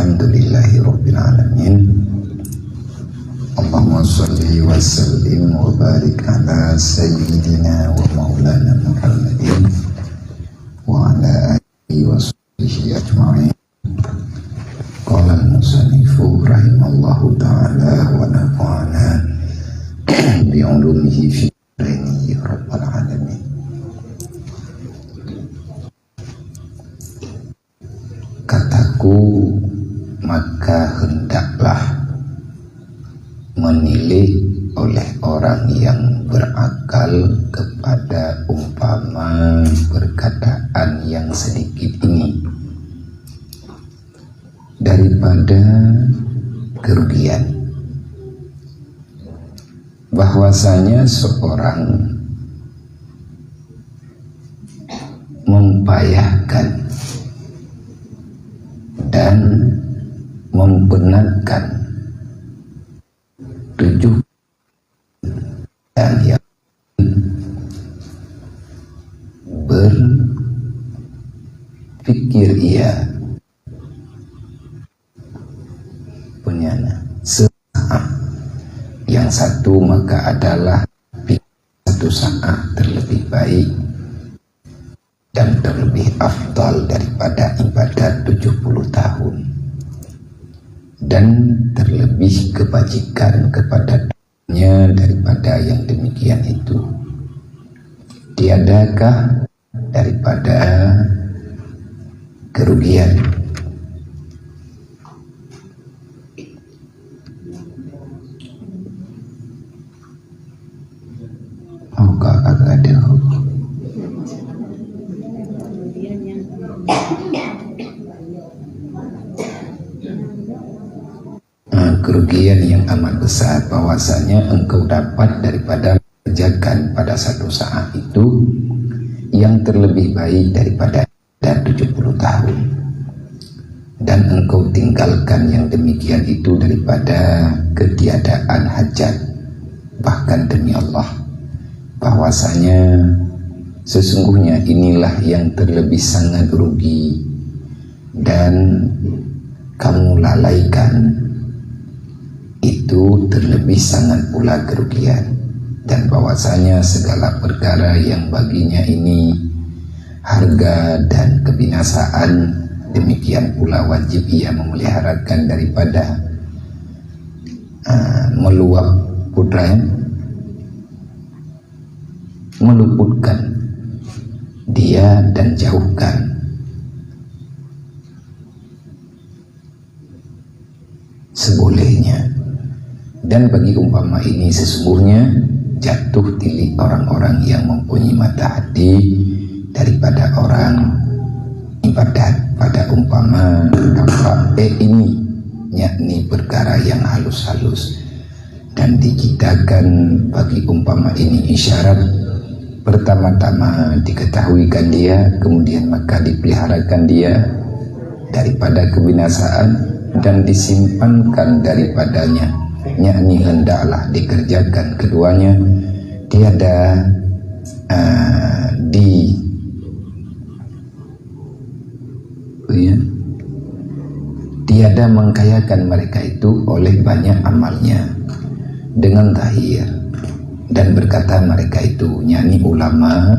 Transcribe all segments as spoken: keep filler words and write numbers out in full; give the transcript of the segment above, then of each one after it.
Alhamdulillahirabbil alamin. Allahumma shalli wa sallim wa barik ala sayyidina wa maulana Muhammadin wa ala alihi wa sahbihi ajma'in. Qala al-musannifu rahimallahu ta'ala wa nafa'ana bi ulumihi fi daraini ya rabbal alamin. Kataku, maka hendaklah menilik oleh orang yang berakal kepada umpama perkataan yang sedikit ini daripada kerugian. Bahwasanya seorang mempayahkan dan membenarkan tujuh dan yang berpikir ia punyana. Sesaat yang satu maka adalah satu saat terlebih baik dan terlebih afdal daripada ibadat tujuh puluh tahun, dan terlebih kebajikan kepada daripada yang demikian itu. Tiadakah daripada kerugian? Oh, ka, ka, ka ada. Ah, kerugian yang amat besar, bahwasanya engkau dapat daripada mengerjakan pada satu saat itu yang terlebih baik daripada dan tujuh puluh tahun, dan engkau tinggalkan yang demikian itu daripada ketiadaan hajat, bahkan demi Allah, bahwasanya sesungguhnya inilah yang terlebih sangat rugi dan kamu lalaikan, itu terlebih sangat pula kerugian, dan bahwasanya segala perkara yang baginya ini harga dan kebinasaan, demikian pula wajib ia memeliharakan daripada, ah, meluap putra, meluputkan dia dan jauhkan sebolehnya. Dan bagi umpama ini sesungguhnya jatuh tilik orang-orang yang mempunyai mata hati daripada orang ibadat pada umpama tampak eh ini, yakni perkara yang halus-halus, dan diciptakan bagi umpama ini isyarat pertama-tama diketahuikan dia, kemudian maka dipeliharakan dia daripada kebinasaan dan disimpankan daripadanya, yakni hendaklah dikerjakan keduanya, tiada, ah, di Ya. Tiada mengkayakan mereka itu oleh banyak amalnya dengan zahir, dan berkata mereka itu, yakni ulama,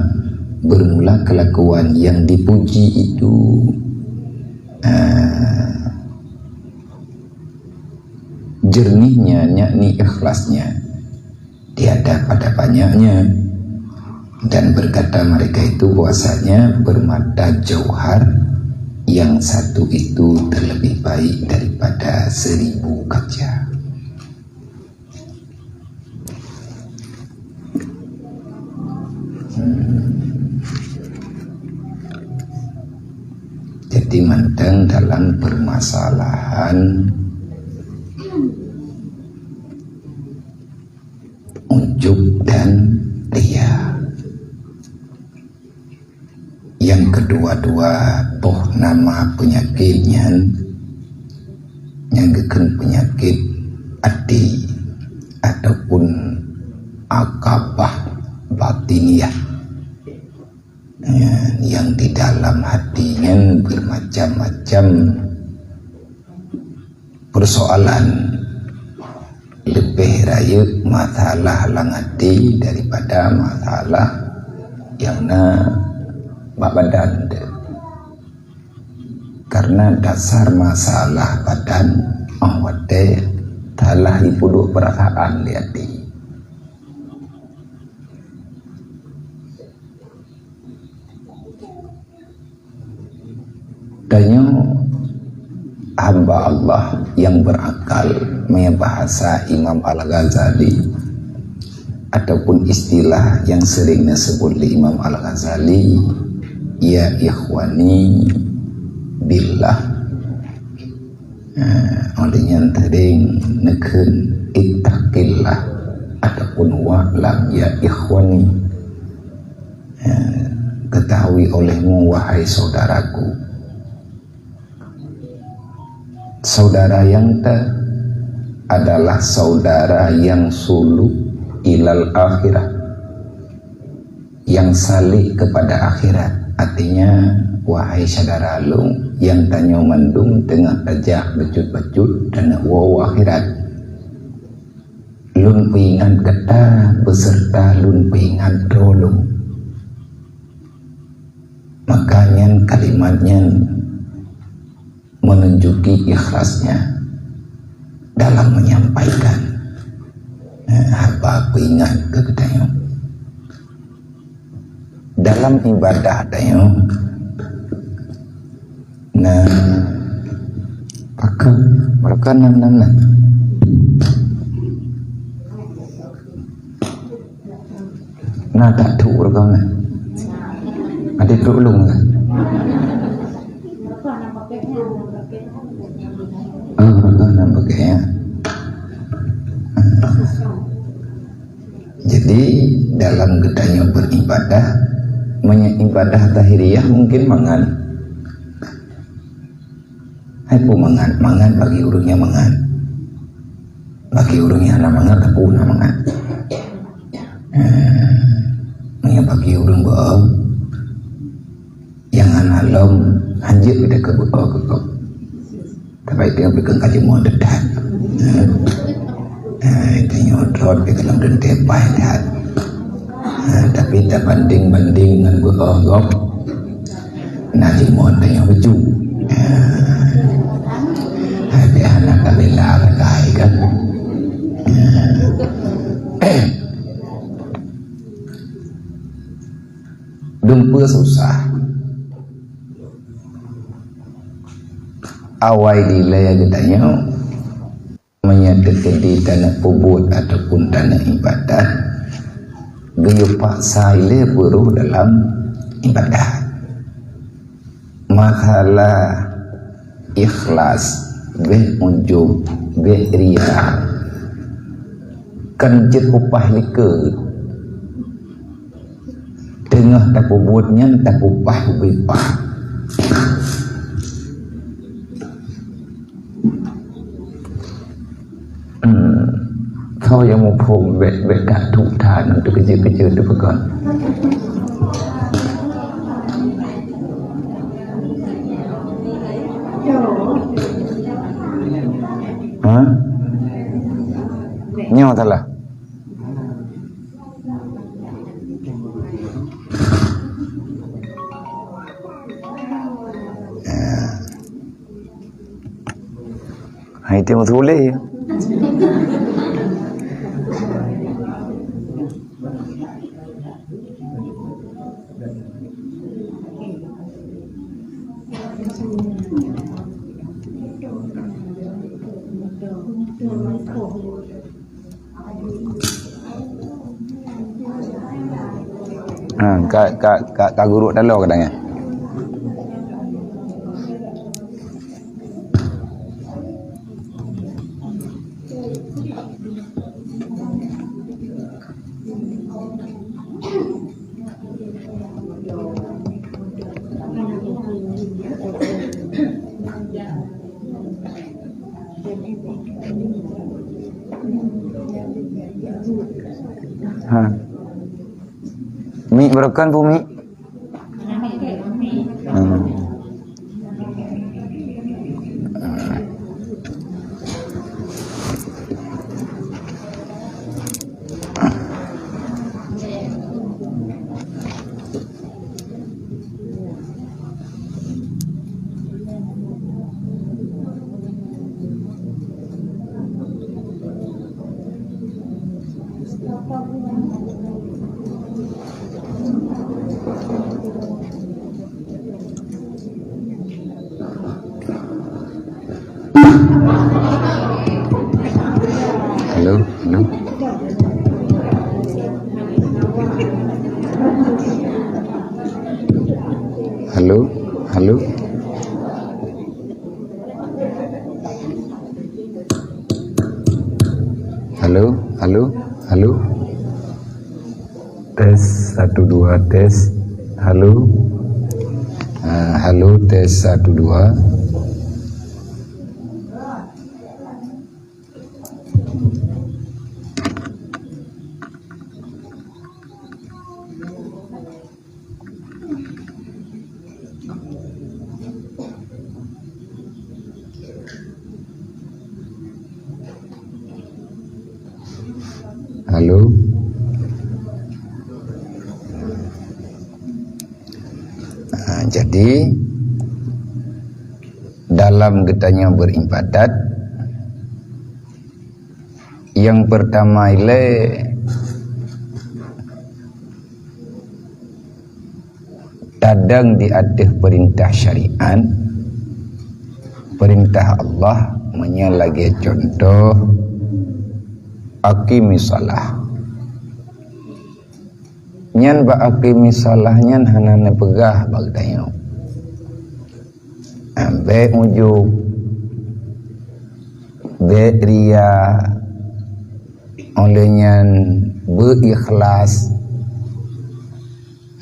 bermula kelakuan yang dipuji itu, ah, jernihnya, yakni ikhlasnya, tiada pada banyaknya. Dan berkata mereka itu bahwasanya permata jauhar yang satu itu terlebih baik daripada seribu kaca. Hmm. Jadi mantong dalam permasalahan ujub dan ria. Yang kedua-dua boh nama penyakit nyan, nyang geukheun penyakit até ataupun akabah batiniah. Ya, yang di dalam hati nyan bermacam-macam Persoalan leubeh rayeuk masalah lam até daripada masalah nyang na bak badan teuh. Karena dasar masalah badan, óh watée salah jipeuduek peurasaan di até. Tanyoe hamba Allah nyang berakal, meunyoe bahasa Imam Al-Ghazali, ataupun istilah nyang sering disebut lé Imam Al-Ghazali, "Ya ikhwani billah." Eh, oleh nyan sering neukheun, "Ittaqillah," ataupun, "Wa'lam ya ikhwani." Eh, ketahui olehmu, wahai saudaraku. Saudara nyang teuh adalah saudara nyang suluk ilal akhirah, nyang salek kepada akhirat. Artinya, wahai syedara lôn, nyang tanyoe mandum teungoh tajak bacut-bacut dan woe akhirat. Lôn peuingat gata beserta lôn peuingat droe lôn. Maka nyan kalimat nyan menunjuki ikhlasnya dalam menyampaikan, eh, haba peuingat keu geutanyoe. Dalam ibadah tanyoe, na pakon, mereka nan, nan, nan. Na tak tu mereka nan. Ada tu ulung kan? Ah, mereka nan pakai ya. Jadi, dalam geutanyoe beribadah, meunyoe ibadah zahiriyah mungkin mangat. Hai peue mangat? Mangat bagi ureuëng nyang mangat. Bagi ureuëng nyang hana mangat, teupeu na mangat. Eh, meunyoe bagi ureuëng beuo, nyang hana lom, hanjeuet beda keu beuo keu gob. Tapi dia beri keu kajeumah dekat. Eh, tanyoe trot di dalam dentei pai that. Eh, tapi tabanding-banding ngon beuo gob, na jeumah tanyoe beujeuet. Eh, hai deh anak kabela ragai kan. Eh. Dumpeue susah. Awai dilée geutanyoe, meunyoe teukeudi taneuk peubuet ataupun taneuk ibadah, geuyue paksa ilée beurôh dalam ibadah. Masalah ikhlas, bék ujub, bék ria, kan jeuet upah likot. Teungoh tapeubuet nyan tapeupaih ubé paih. Hmm. Soe nyang muphom bék, bék ka trok that ngon teukeujeuet-keujeuet teupeukon. Ha? Nyoe salah. Hai, tengok tulis. Ha, ka, ka, ka, ka guruk taloe kadang, ya. Ha. Mi beureukan pu mi. Hmm. Halo, halo. Halo, halo. Halo, halo, halo. Tes satu dua, tes. Halo. Ah, halo, tes satu dua. Halo. Ah, jadi, dalam geutanyoe beribadat, nyang pertama ilée tadong di ateueh peurintah syariat, peurintah Allah, meunyoe lagée cuntoh, aqimis shalah. Nyan bak aqimis shalah nyan hana neupeugah bak geutanyoe, ah, bék ujub, bék ria, óh lheueh nyan beu ikhlas,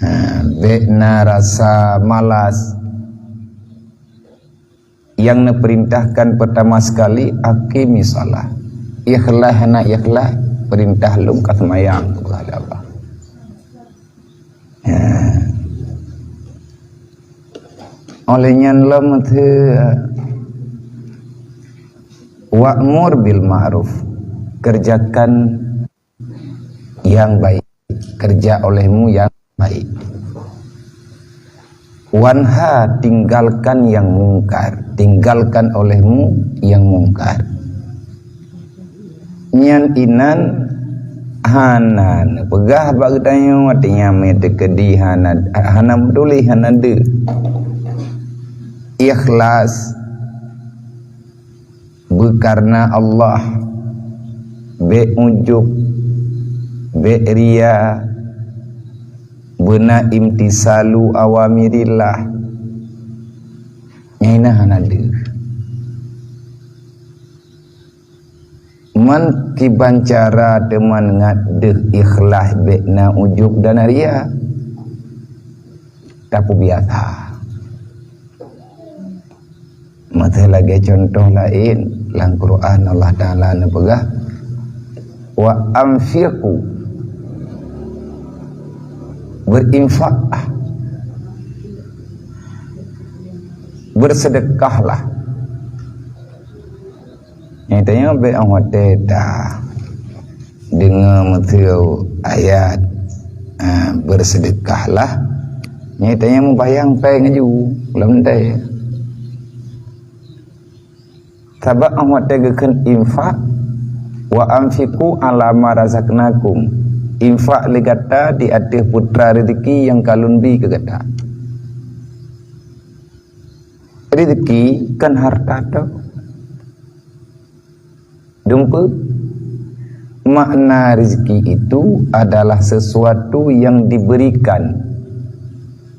ha, bék na rasa malas. Nyang neupeurintahkan peurtama sekali, aqimis shalah. Ikhlas hana ikhlas, peurintah lôn ka seumayang keupada Allah. Ya. Óh lheueh nyan lom teu, wa'mur bil ma'ruf, kerjakan yang baik, kerja olehmu yang baik. Wanha, tinggalkan yang mungkar, tinggalkan olehmu yang mungkar. Nyan inan hana neupeugah bak geutanyoe, artinya meuteukeudi hana, hana meutuléh, hana deuh. Ikhlas, beukareuna Allah, bék ujub, bék ria, beuna imtisalu awamirillah. Nyan inan hana deuh. Man kiban cara teuma ngat deuh ikhlas bék na ujub dan ria. Tapeubiasa. Meusé lagée cuntoh laén, lam Quran Allah Taala neupeugah, "Wa anfiqu," berinfak, bersedekahlah. Nyan tanyoe bék óh watée ta deungoe meuteue ayat, ah, "Bersedekahlah." Nyan tanyoe mubahyang péng laju, lam tée. Sabab óh watée geukheun infak, "Wa anfiqu ala ma razaqnakum." Infak lé gata di ateueh putra rezeki nyang ka lôn bri keu gata. Rezeki kon hareuta tok. Dumpeue? Makna rezeki itu adalah sesuatu yang diberikan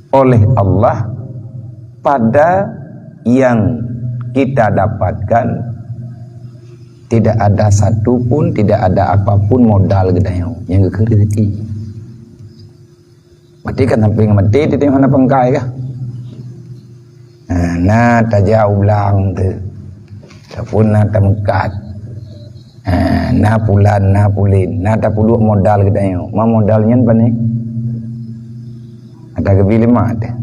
oleh Allah pada yang kita dapatkan, tidak ada satu pun, tidak ada apa pun modal geutanyoe nyang geukheun rezeki. Maté kan sampai ngon maté, teuh hana pangkai kah? Ha, na tajak u blang teuh. Ataupun na tameukat. Ha, na pulan, na pulen, na tapeuduek modal geutanyoe. Ma modal nyan pane? Ata geubi lé ma teuh.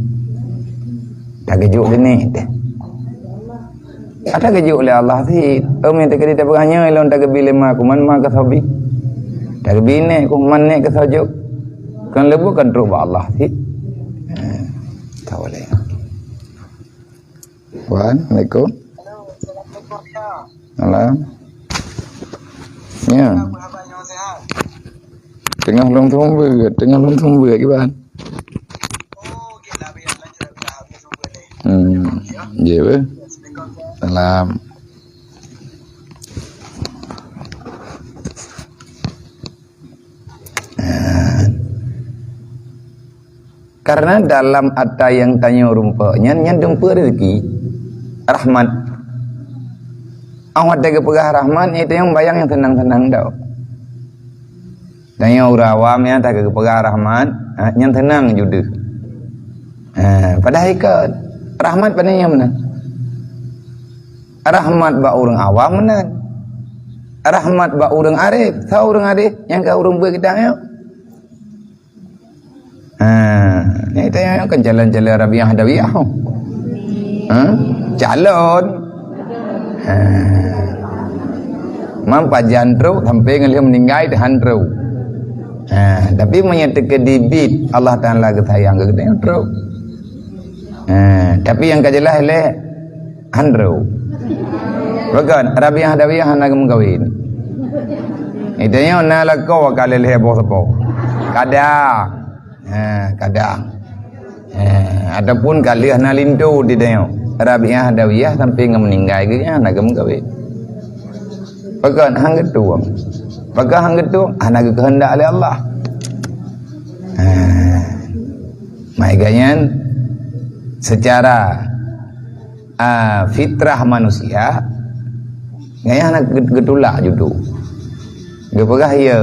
Tageujok lé nèk teuh. Ata geujok lé Allah cit. Oh, meuteukeu tapeugah nyoe lôn tageubi lé ma ku, man ma keusoe bi. Tageubi nèk ku, man nèk keusoe jok. Kan leubeh kan trok bak Allah cit. Ha, ka boleh. Wan, assalamualaikum. Salam. Ya. Teungoh lôn sumber, teungoh lôn sumber kiban. Hmm, ya, beh. Salam. Karena dalam ata nyang tanyoe rumpok nyan, nyan dumpeue rezeki, rahmat. Awak watée geupeugah rahmat, nyan tanyoe bayang nyang seunang-seunang tau. Tanyoe ureuëng awam nyan, watée geupeugah rahmat, ha, nyang seunang ju deuh. Ha, padahai kon. Rahmat pane nyang meunan? Rahmat bak ureuëng awam meunan. Rahmat bak ureuëng arif. Soe ureuëng arif? Nyang ka ureuëng beuet geutanyoe. Ha, nyan tanyoe kon calon-calon Rabiah Adawiyah. Ha? Calon. Ha. Mam pajan trok sampai ngon lheueh meuninggai teuhan trok. Ha, tapi meunyoe teukeudi bit Allah Taala geusayang keu geutanyoe trok. Ha, tapi nyang ka jeulaih lé han trok. Bukan, Rabiah Adawiyah hana geumeukawen. Geutanyoe na lakoe ka lheueh boh sapo. Kadang. Ha, kadang. Ha, ataupun ka lheueh na linto di tanyoe. Rabiah Adawiyah sampai ngon meuninggai geuh nyan hana geumeukawen. Pakon han geutueng. Pakon han geutueng, hana geukeuheundak lé Allah. Ha. Maka nyan secara ah, fitrah manusia, nyan hana get-, getulak judo. Geupeugah, "Ya,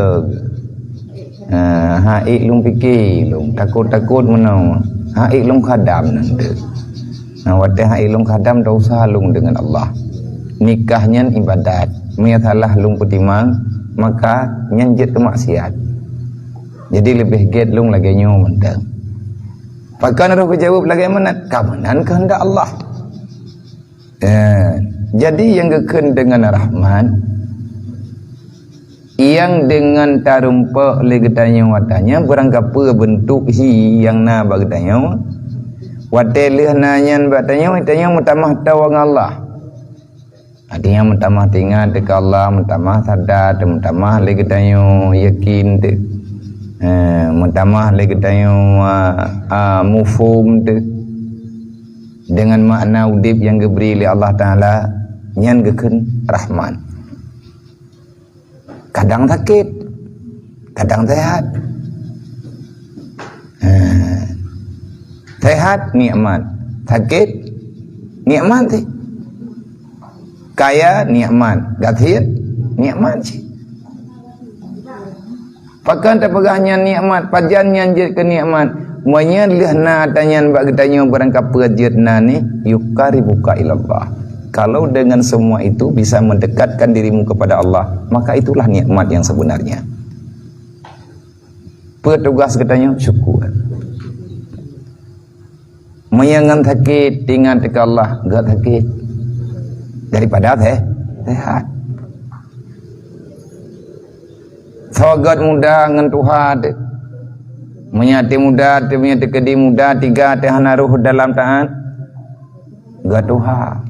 ah, hai lôn pike lôn, takot-takot meunoe, hai lôn khadam nan teuh." Nah, watée hai lôn khadam, dosa lôn deungon Allah. Nikah nyan ibadat. Meunyo salah lôn peutimang, maka nyan jeuet keu maksiat. Jadi leubeh gét lôn lagée nyoe mantong. Pakon roh geujaweueb lagée meunan? Ka meunan keuheundak Allah. Eh, jadi nyang geukheun deungon rahmat, nyang deungon tarumpok lé geutanyoe ata nyan, beurangkapeue beuntuk hi nyang na bak geutanyoe, watée lheueh na nyan bak tanyoe, tanyoe meutamah tho ngon Allah. Artinya meutamah teuingat keu Allah, meutamah sadat, meutamah lé geutanyoe yakin teuh. Eh, meutamah lé geutanyoe, ah, ah, muphom teuh. Dengan makna udeb nyang geubri lé Allah Taala, nyan geukheun rahmat. Kadang sakét, kadang sehat. Ha. Sehat, nikmat. Sakét, nikmat sih. Kaya, nikmat. Gasien, nikmat sih. Pakon tapeugah nyan nikmat, pajan nyan jeuet keu nikmat? Meunyoe lheueh na ata nyan bak geutanyoe, beurangkapeue jeuet na nyoe, yuqarribuka ilallah. Kalau dengan semua itu bisa mendekatkan dirimu kepada Allah, maka itulah nikmat yang sebenarnya. Peue tugas geutanyoe? Syukur. Meunyoe ngon sakét, ingat keu Allah, gét sakét. Daripada se-, sehat. Soe gét muda ngon tuha teuh. Meunyoe até muda teuh, meunyoe teukeudi muda, tiga teuh hana roh dalam taat, gét tuha.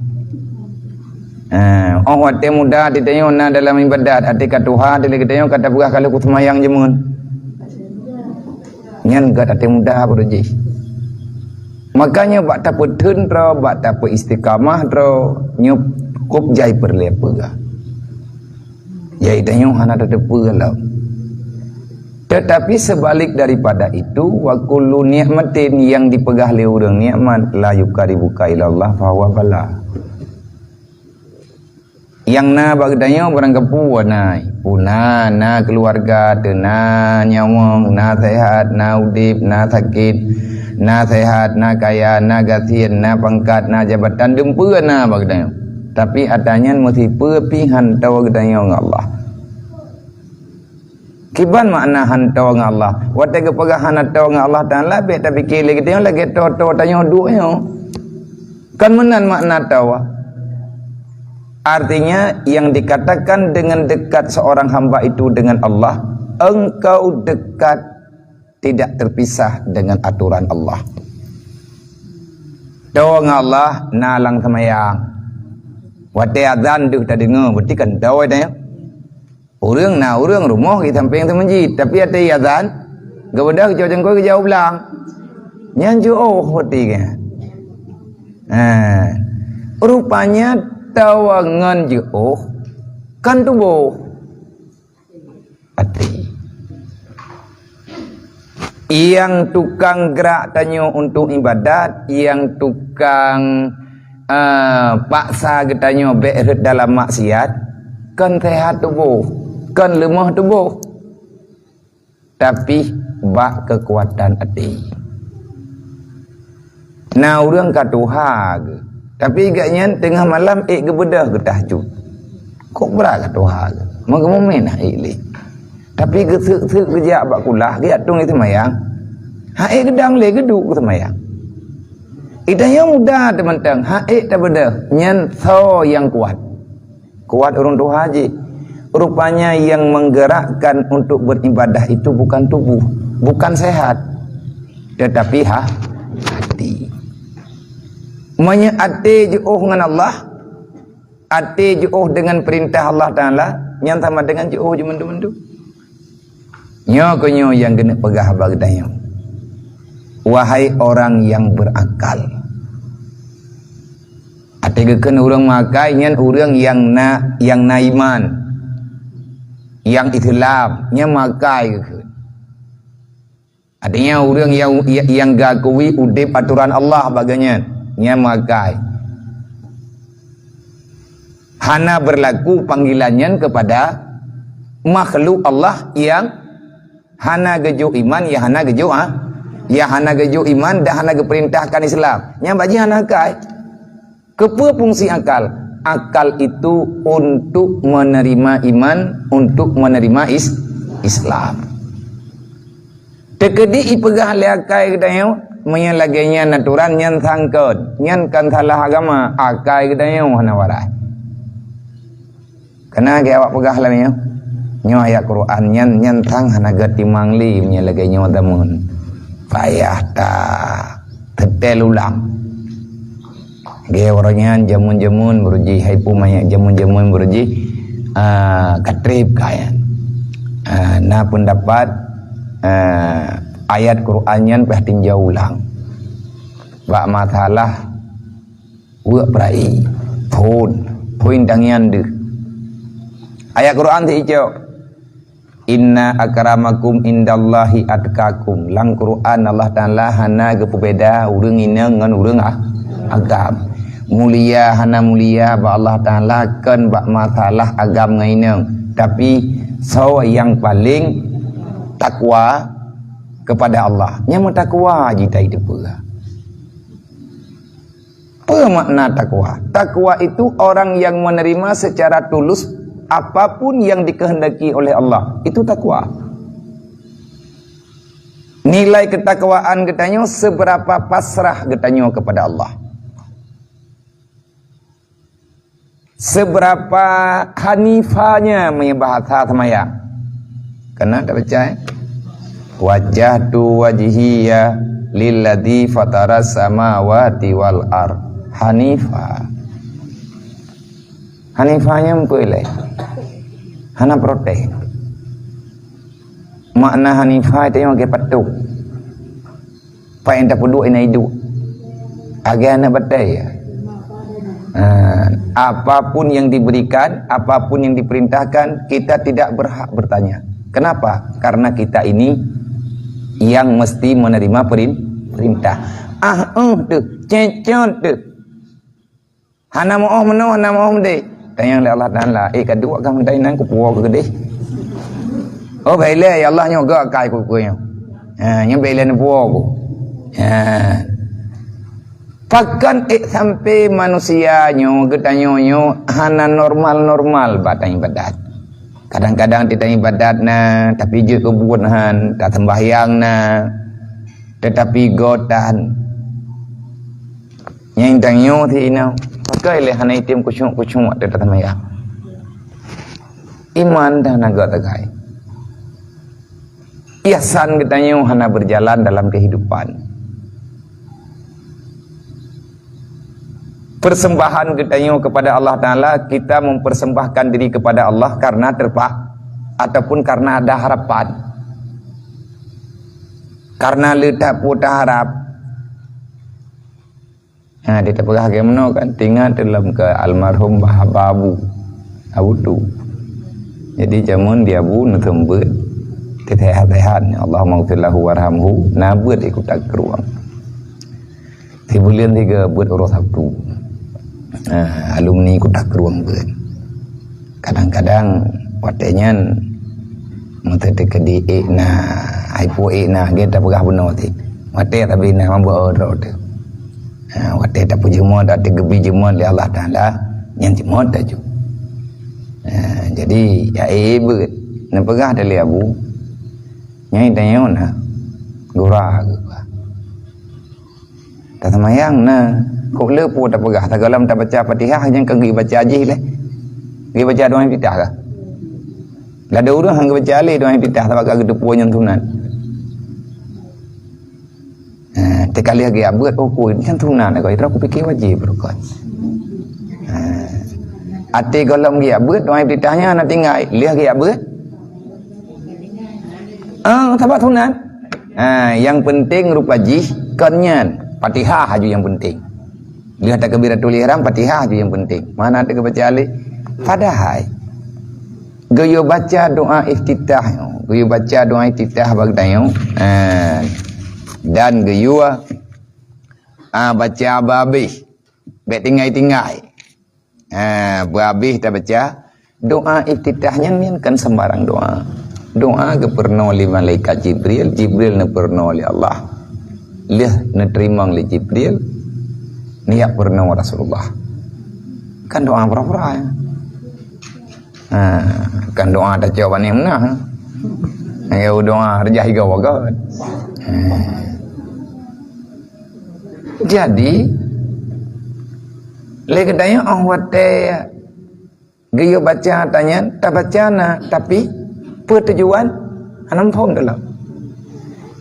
Eh, oh, watée muda teuh tanyoe na dalam ibadat, até ka tuha teuh lé geutanyoe ka tapeugah ka lheueh kuseumayang jeumeun. Nyan gét até muda baru jih. Makanya bak tapeutheun droe, bak tapeuistiqamah droe, nyoe kop jai peureulée peugah. Yaitu nyoe hana tateupeue lom. Tetapi sebalik daripada itu, wa kullu nikmatin, nyang dipeugah lé ureuëng nikmat, la yuqarribuka ilallah fahuwa bala. Nyang na bak geutanyoe barang gapeue na, puna, na keuluwarga, teuna nyawöng, na sehat, na udeb, na sakét, na sehat, na kaya, na gasien, na pangkat, na jabatan, dumpeue na bak geutanyoe. Tapi ata nyan meusipeue pih han toe geutanyoe ngon Allah. Kiban makna han toe ngon Allah? Watée geupeugah hana toe ngon Allah Taala, bék tapike lé geutanyoe lagée toe-toe tanyoe duek nyoe. Kan meunan makna toe. Artinya, yang dikatakan dengan dekat seorang hamba itu dengan Allah, engkau dekat tidak terpisah dengan aturan Allah. Toe ngon Allah na lam seumayang. Watée azan deuh tadeungoe, berarti kan toe tanyoe. Ureuëng na ureuëng rumoh di sampéng teuh meujid, tapi até azan, geubeudôh geucok cangkôi geujak u blang. Nyan jiôh watée nyan. Ha. Rupanya tawa ngon jiôh kan tuboh. Até. Nyang tukang grak tanyoe untuk ibadat, nyang tukang, eh, paksa geutanyoe bék rhot dalam maksiat, kon seuhat tuboh, kon leumoh tuboh, tapi bak keukuatan até. Na ureuëng ka tuha geuh, tapi gobnyan teungoh malam ék geubeudôh geutahajud. Kok brat ka tuha geuh? Meugeumumén hana ék lé. Tapi geuseuk-seuk geujak bak kulah, geujak tueng seumayang. Hana ék geudong lé, geuduek seumayang. Geutanyoe muda teumantong, hana ék tabeudôh, nyan soe nyang kuat? Kuat ureuëng tuha jih. Rupanya yang menggerakkan untuk beribadah itu bukan tubuh, bukan sehat, tetapi ha, hati. Meunyoe até jiôh ngon Allah, até jiôh dengan perintah Allah Taala, nyan sama dengan jiôh jeumeudu-meudu. Nyoe keuh nyoe nyang keuneuk peugah bak geutanyoe. Wahai orang yang berakal. Até geukheun ureuëng meuakai nyan ureuëng nyang na, nyang na iman, nyang Islam, nyang meuakai geukheun. Artinya ureuëng nyang, nyang geukui udeb atoran Allah bak geuhnyan, nyang meuakai. Hana berlaku panggilan nyan kepada makhluk Allah nyang hana geujok iman, nyang hana geujok, ha? Nyang hana geujok iman dan hana geupeurintahkan Islam. Nyang bak jih hana akai. Keupeue fungsi akal? Akal itu untuk menerima iman, untuk menerima is-, Islam. Teukeudi ipeugah lé akai geutanyoe, meunyoe lagée nyan atoran nyan sangkot, nyan kan salah agama, akai geutanyoe hana warai. Kana geuh awak peugah lagée nyoe, nyoe ayat Quran nyan, nyan sang hana geutimang lé meunyoe lagée nyoe tamon. Payah ta teutel ulang. Geuh uroe nyan jameun-jameun beurujih, hai pu manyak jameun-jameun beurujih, ah, ka treb keu ayat. Ah, na peundapat, ah, ayat Quran nyan payah tinjau ulang. Bak masalah weuek peura'i, phon, phon tangian deuh. Ayat Quran sicok, "Inna akramakum indallahi atqakum." Lam Quran Allah Taala hana geupeubeda ureuëng inong ngon ureuëng a-, agam. Mulia hana mulia bak Allah Taala kon bak masalah agam ngon inong, tapi soe nyang paleng takwa kepada Allah. Nyang meutakwa jih tai teupeue. Apa makna takwa? Takwa itu orang yang menerima secara tulus apapun yang dikehendaki oleh Allah. Itu takwa. Nilai ketakwaan geutanyoe seberapa pasrah geutanyoe kepada Allah. Seberapa hanifanya meunyoe bahasa seumayang. Keunan tabaca, eh? "Wajjahtu wajhiya lilladzi fataras samawati wal ard hanifa." Hanifa nyan peue lé? Hana protes. Makna hanifa itu nyang ke patok. Apa yang tapeuduek ina iduek. Agak anak batai ya. Ha, apapun yang diberikan, apapun yang diperintahkan, kita tidak berhak bertanya. Kenapa? Karena kita ini yang mesti menerima perin-, perintah. Ah, eh, tu, cecot tu. Hana meu'oh meunoe, hana meu'oh meudeh. Tanyong lé Allah Taala, "Eh, ka duek kah meutai nan kupuwoe keu keudeh?" Oh, bailée, ya Allah, nyoe gak kai kuku nyoe. Ha, nyoe bailée neupuwoe ku. Ha. Pakon ék sampai manusia nyoe geutanyoe nyoe hana normal-normal bak ibadat. Kadang-kadang teuka ibadat na, tapi jeuet keu buet han, ka sembahyang na, tetapi gotan. Nyang tanyoe ti inong, pakai lé hana item kucuk-kucuk watée taseumbahyang. Iman dah na geutegai. Ihsan geutanyoe hana berjalan dalam kehidupan. Persembahan geutanyoe kepada Allah Taala, kita mempersembahkan diri kepada Allah karena terpak-, ataupun karena ada harapan. Karena le that peue taharap. Ha, di tapeugah lagée meunoe kan, teuingat lom keu almarhum Bah Abu, Abu Tu. Jadi jameun di Abu neuseumbeuet, Teusehat-sehat, Allahumma ghfir lahu warhamhu, na beuet di Kuta Krueng. Sibuleuen siga beuet uroe Sabtu. Ah, alumni Kuta Krueng beuet. Kadang-kadang watèe nyan, meuteuteukeudi ék na, ai peue ék na, gét tapeugah bunoe cit. Watèe tabi na mabeuet droe teuh. Ha, watèe tapeujeuet, watèe geubri jeuet lé Allah Taala, nyan jeuet laju. Ha, jadi, ya, eh, beuet. Neupeugah lé Abu, nyan tanyoe na gura geuh. Taseumayang na, kok le peue tapeugah, sigohlom tabaca Fatihah nyang ka geubaca jih lé. Geubaca doa iftitah kah? Ladôm ureueng han geubaca lé doa iftitah sabab ka geuteupeue nyan sunat. Ha, teuka lheueh geujak beuet, oh, peue nyan sunat kah, itu aku pikir wajib rukun. Ha. Até gohlom geujak beuet, doa iftitah nyan hana tinggai, lheueh geujak beuet. Ah, sabab sunat. Ha, nyang penting rupa jih kon nyan. Fatihah aju nyang penting. Lheueh takbiratul ihram, Fatihah aju nyang penting. Mana teubaca lé? Padahai geuyue baca doa iftitah nyoe. Geuyue baca doa iftitah bak tanyoe. Ha. Dan geuyue, ah, baca babeh. Bèk tinggai-tinggai. Ha, beuhabéh tabaca doa iftitah nyan, nyan kon seumbarang doa. Doa geupeurunoe lé malaikat Jibril, Jibril neupeurunoe lé Allah. Lheueh neuteurimong lé Jibril, neujak peurunoe Rasulullah. Kon doa pura-pura, ya. Ha, kon doa tacok bak nyan meunan. Ya, doa reujah igoe bagot. Ha. Jadi, lé geutanyoe óh watèe geuyue baca tanyan, tabaca na, tapi peue tujuan? Hana muphom dalam.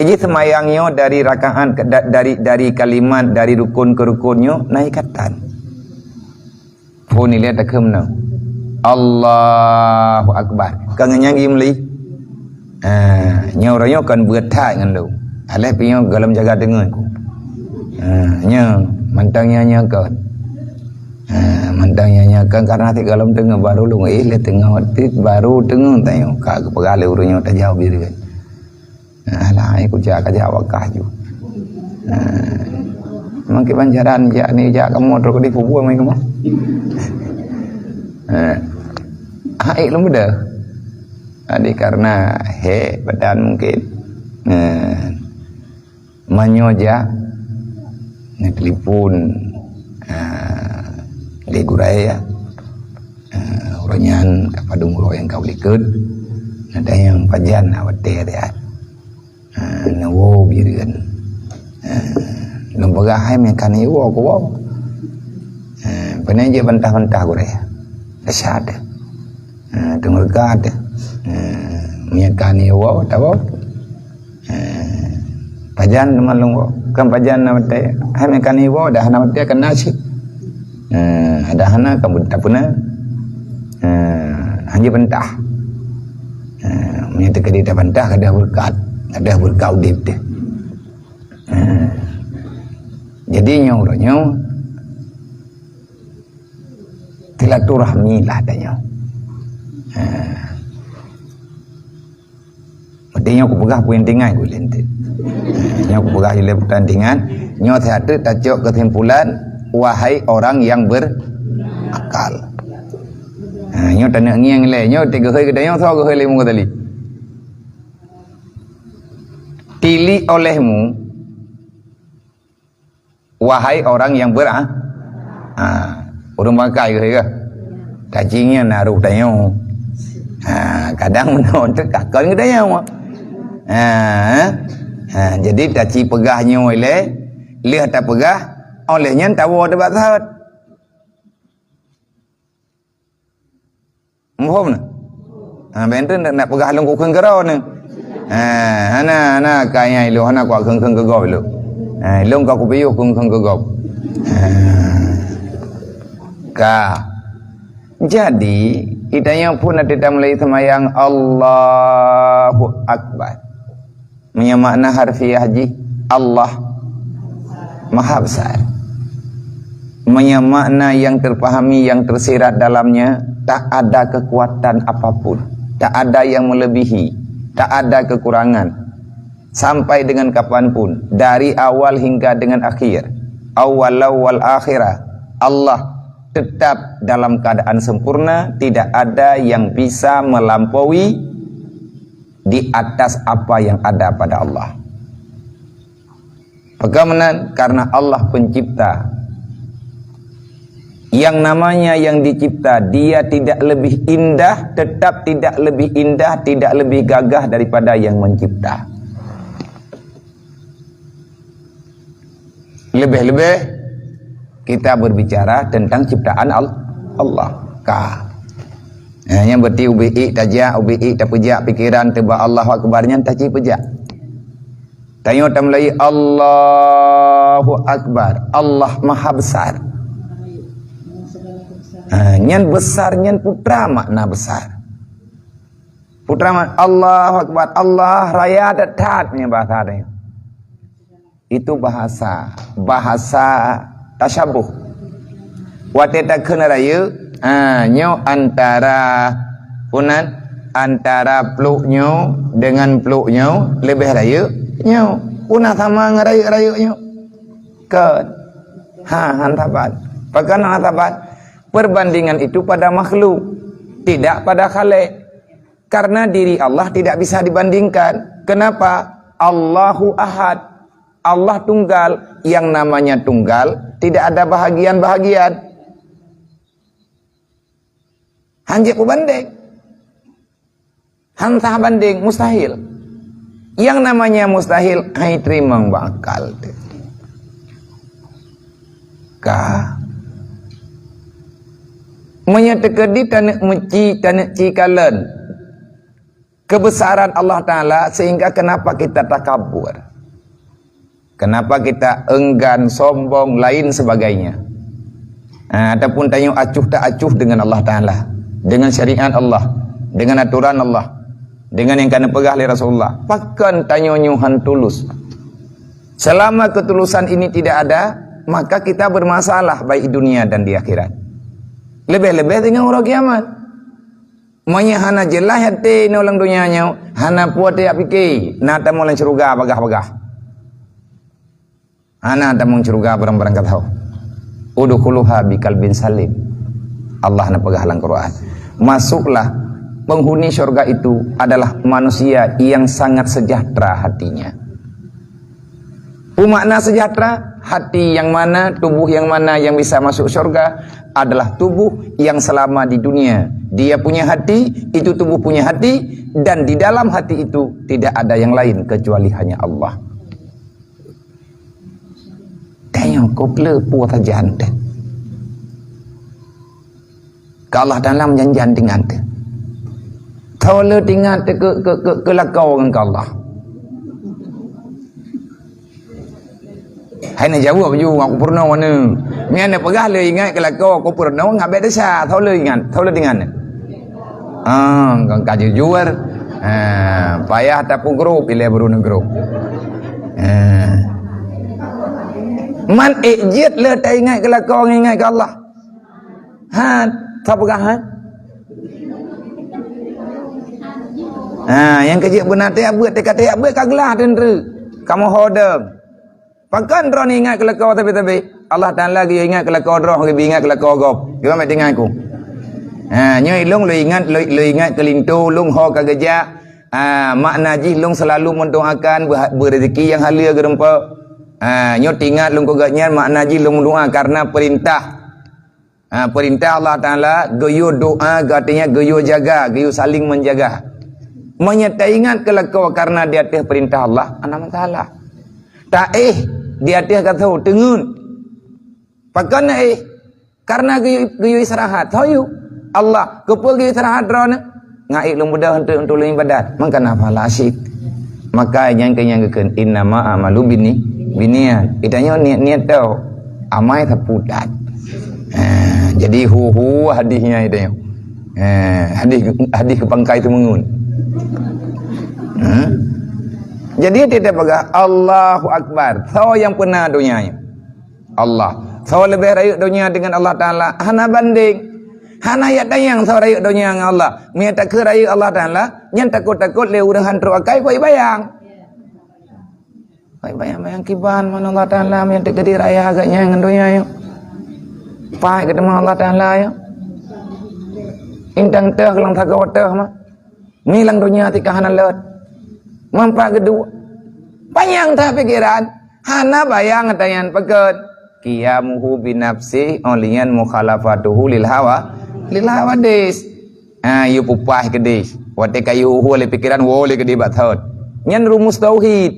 Jadi seumayang nyoe dari rakaat ke, da-, dari, dari kalimat, dari rukun ke rukun nyoe na ikatan. Phon ilèe takheun meunan. Allahu Akbar. Ka ngon nyan geumeuli. Ha, nyoe uroe nyoe kon beuet that ngon lôn. Alah pih nyoe gohlom jaga teungeut ku. Ha, nyoe mantong nyoe nyoe kon. Ha, mantong nyoe nyoe kon karena sit gohlom teungeut baru lôn. Eh, lé teungeut, sit baru teungeut tanyoe. Ka geupeugah lé ureueng nyoe tajaweueb diri. Alah, ai kujak ka jak wakah ju. Ha. Mungkin banjaran jak ni jak kamoe trok di kubur mai kamoe. Ha. Hai lom dah. Jadi karena hek badan mungkin. Ha. Manyo jak na telepon, ha, lé gurèe ya. Ha, ureueng nyan ka padum uroe nyang ka u likot. Ada nyang pajan awak teh dia. Ha, neuwoe bireuen. Ha, lôn peugah hai meukan iwoe kuwoe. Ha, peue jeuet bantah-bantah gurèe. Rasa teuh. Ha, teungeureuka teuh. Ha, meukan iwoe tawoe. Ha, pajan teuma lôn woe. Kan pajan na maté. Hai meukan iwoe dah na maté kan nasib. Ha, ada hana kamu tak pernah. Ha, hanya bantah. Ha, meunyoe teukeudi tabantah, ka deuh beureukat, ka deuh beureukat udép teuh. Ha. Jadi nyoe uroe nyoe silaturahmi lah tanyoe. Ha. Berarti nyoe kupeugah peue intingan ku lé teuh. Ha, nyoe kupeugah lé peue intingan, nyoe siat teuh tacok keusimpulan, wahai orang yang berakal. Ha, nyoe taneuk ngieng lé, nyoe teuh geuhôi geutanyoe soe geuhôi lé muka tali. Tilik olehmu, wahai orang yang ber-, ha, ureueng bangkai geuhôi geuh. Tajih nyan na roh tanyoe. Ha, kadang meunoe teuh ka kon geutanyoe. Ha, ha, jadi taci peugah nyoe lé, lheueh tapeugah, oleh nyan tawoe teuh bak sahat. Muphom na? Ha, bèk teuk nak, nak peugah lôn kukheun keudroe nyoe. Ha, hana, hana ka nyang ilôn, hana kuat kheun-kheun keu gob ilôn. Ha, ilôn ka kupiôh kheun-kheun keu gob. Ha. Ka. Jadi, geutanyoe phon na teutamulai seumayang, Allahu Akbar. Meunyoe makna harfiah jih, Allah Maha Besar. Meunyoe makna yang terpahami, yang tersirat dalamnya, tak ada kekuatan apapun, tak ada yang melebihi. Tak ada kekurangan. Sampai dengan kapanpun, dari awal hingga dengan akhir, awal wal akhirah, Allah tetap dalam keadaan sempurna, tidak ada yang bisa melampaui di atas apa yang ada pada Allah. Peugah meunan, karena Allah pencipta. Yang namanya yang dicipta, dia tidak lebih indah, tetap tidak lebih indah, tidak lebih gagah daripada yang mencipta. Lebih-lebih kita berbicara tentang ciptaan Al-, Allah. Ka. Eh, nyang berarti ubé ék tajak, ubé ék tapeujak pikiran teuba Allahu Akbar nyan taci peujak. Tanyoe tamulai Allahu Akbar, Allah Maha Besar. Ha, nyan besar, nyan putra makna besar. Putra ma-, Allahu Akbar, Allah raya that-that nyan bahasa tanyoe. Itu bahasa, bahasa tasyabuh. Watée takheun rayeuk, ha, nyoe antara, peue nan, antara pluek nyoe dengan pluek nyoe leubeh rayeuk nyoe. Peue na sama ngon rayeuk-rayeuk nyoe? Kon. Ha, han saban. Pakon han saban? Perbandingan itu pada makhluk, tidak pada Khalik. Karena diri Allah tidak bisa dibandingkan. Kenapa? Allahu Ahad. Allah tunggal. Yang namanya tunggal, tidak ada bahagian-bahagian. Han jeuet peubandeng. Han sah bandeng, mustahil. Yang namanya mustahil, hai teurimong bak akal teuh. Ka. Meunyoe teukeudi taneuk meuci, taneuk ci kalon kebesaran Allah Taala, sehingga kenapa kita takabur? Kenapa kita enggan, sombong, lain sebagainya? Ah, ataupun tanyoe acuh tak acuh dengan Allah Taala, dengan syariat Allah, dengan aturan Allah, dengan nyang ka neupeugah lé Rasulullah. Pakon tanyoe nyoe han tulus? Selama ketulusan ini tidak ada, maka kita bermasalah baik di dunia dan di akhirat. Lebih-lebih dengan uroe kiamat. Meunyoe hana jeulaih até nyoe lam donya nyoe, hana peue tajak pike, na tamong lam syeuruga bagah-bagah. Hana tamong syeuruga barang-barang ka tho. Udkhuluha biqalbin salim. Allah na peugah lam Quran. Masuklah, penghuni syurga itu adalah manusia yang sangat sejahtera hatinya. Peue makna sejahtera? Hati yang mana, tubuh yang mana yang bisa masuk syurga adalah tubuh yang selama di dunia dia punya hati, itu tubuh punya hati, dan di dalam hati itu tidak ada yang lain kecuali hanya Allah. Tanyoe kok le peue sajan teuh. Ka Allah Taala meujanji teuingat teuh. Tho le teuingat teuh keu, keu, keu, keu lakoe ngon ka Allah. Hai na jaweueb ju ngon peurunoe nyoe. Meunyo na peugah le ingat keu lakoe peurunoe ngon abéh desya, tho le ingat, tho le teuingat. Ah, ka, ka jujur. Ah, payah tapeugrôp ilée beurunoe grôp. Ah. Man ék jeuet le taingat keu lakoe ngon ingat keu Allah. Ha, sapeugah, ha? Ha, nyang keujeuet beuna teuh beuet, teuka teuh beuet ka glah teunteue. Kamoe ho deueng. Pakon droeneuh ingat keu lakoe sabe-sabe? Allah Taala geuyue ingat keu lakoe droe, geuyue ingat keu lakoe gob. Geuba mak tinggai ku. Ha, nyoe ilong lôn ingat, lôn, lôn ingat keu linto, lôn ho ka geujak. Ha, makna jih lôn seulalu mendoakan beu-, beurezeki nyang haleue geurumpok. Ha, nyoe teuingat lôn keu gobnyan, makna jih lôn mendoa karena peurintah. Ha, peurintah Allah Taala, geuyue doa, artinya geuyue jaga, geuyue saling menjaga. Meunyoe taingat keu lakoe karena di ateueh peurintah Allah, hana masalah. Taéh di ateueh ka tho teungeut. Pakon na éh? Karena geuyue, geuyue istirahat. Tho yue. Allah, keupeue geuyue istirahat droeneuh? Ngon ék lôn beudôh untuk, untuk lôn ibadat. Maka na pahala cit. Maka nyan keuh nyang geukheun, "Innama a'malu binni-, binniyat." Geutanyoe niet-niet tho. Amai sapeue that. Ha, jadi hu-hu hadih nyan geutanyoe. Ha, hadih, hadih keu pangkai teumeungeut. Ha? Jadi tiep-tiep peugah, "Allahu Akbar." Soe nyang peuna donya nyoe? Allah. Soe leubeh rayeuk donya deungon Allah Taala? Hana bandeng. Hana jak tanyong soe rayeuk donya ngon Allah. Meunyo takheun rayeuk Allah Taala, nyan takot-takot lé ureuëng han trok akai keu bayang. Hai bayang-bayang kiban man Allah Taala meunyo teukeudi raya agak nyan ngon donya nyoe. Pai geuteumé Allah Taala nyoe. Intang teuh lam sagoe teuh mah. Ngieng donya tika hana leuet. Manfaat geuduek. Panyang that pikiran. Hana bayang tanyan peugét. Qiyamuhu binafsih, ulian mukhalafatuhu lil hawa, lil hawadis. Ha, yue pupah keudeh. Watée ka yue uhue lé pikiran, woe lé keudeh bak thot. Nyan rumus tauhid.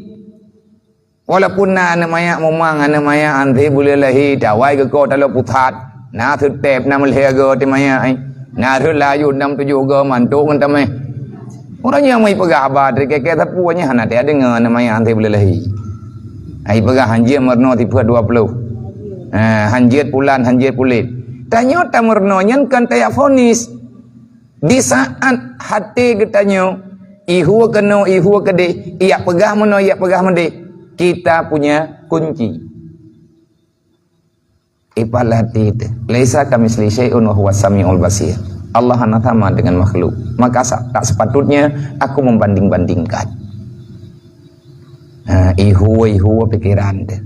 Walaupun na aneuk manyak mumang, aneuk manyak anté buleulahi, tawai geuko talo pusat. Na seutep, na meulhée go ti manyak, eh. Na rhot layut, na meutujoh go mantok ngon tameh. Ureuëng nyang meupeugah haba teuka-ka sapeue nyan hana teudeungoe aneuk manyak anté buleulahi. Ai peugah hanjeuet meurunoe sifeuet dua puluh. Ha, hanjeuet pulan, hanjeuet pulet. Tanyoe tameurunoe nyan kon tajak vonis. Di saat haté geutanyoe, ihue keunoe, ihue keudeh, ijak peugah meunoe, ijak peugah meudeh, kita punya kunci. Ipalah teuh, "Laisa kamitslihi syai'un wa huwas samiul basir." Allah hana sama dengan makhluk. Maka sa-, tak sepatutnya aku membanding-bandingkan. Ha, ihue-ihue pikiran teuh.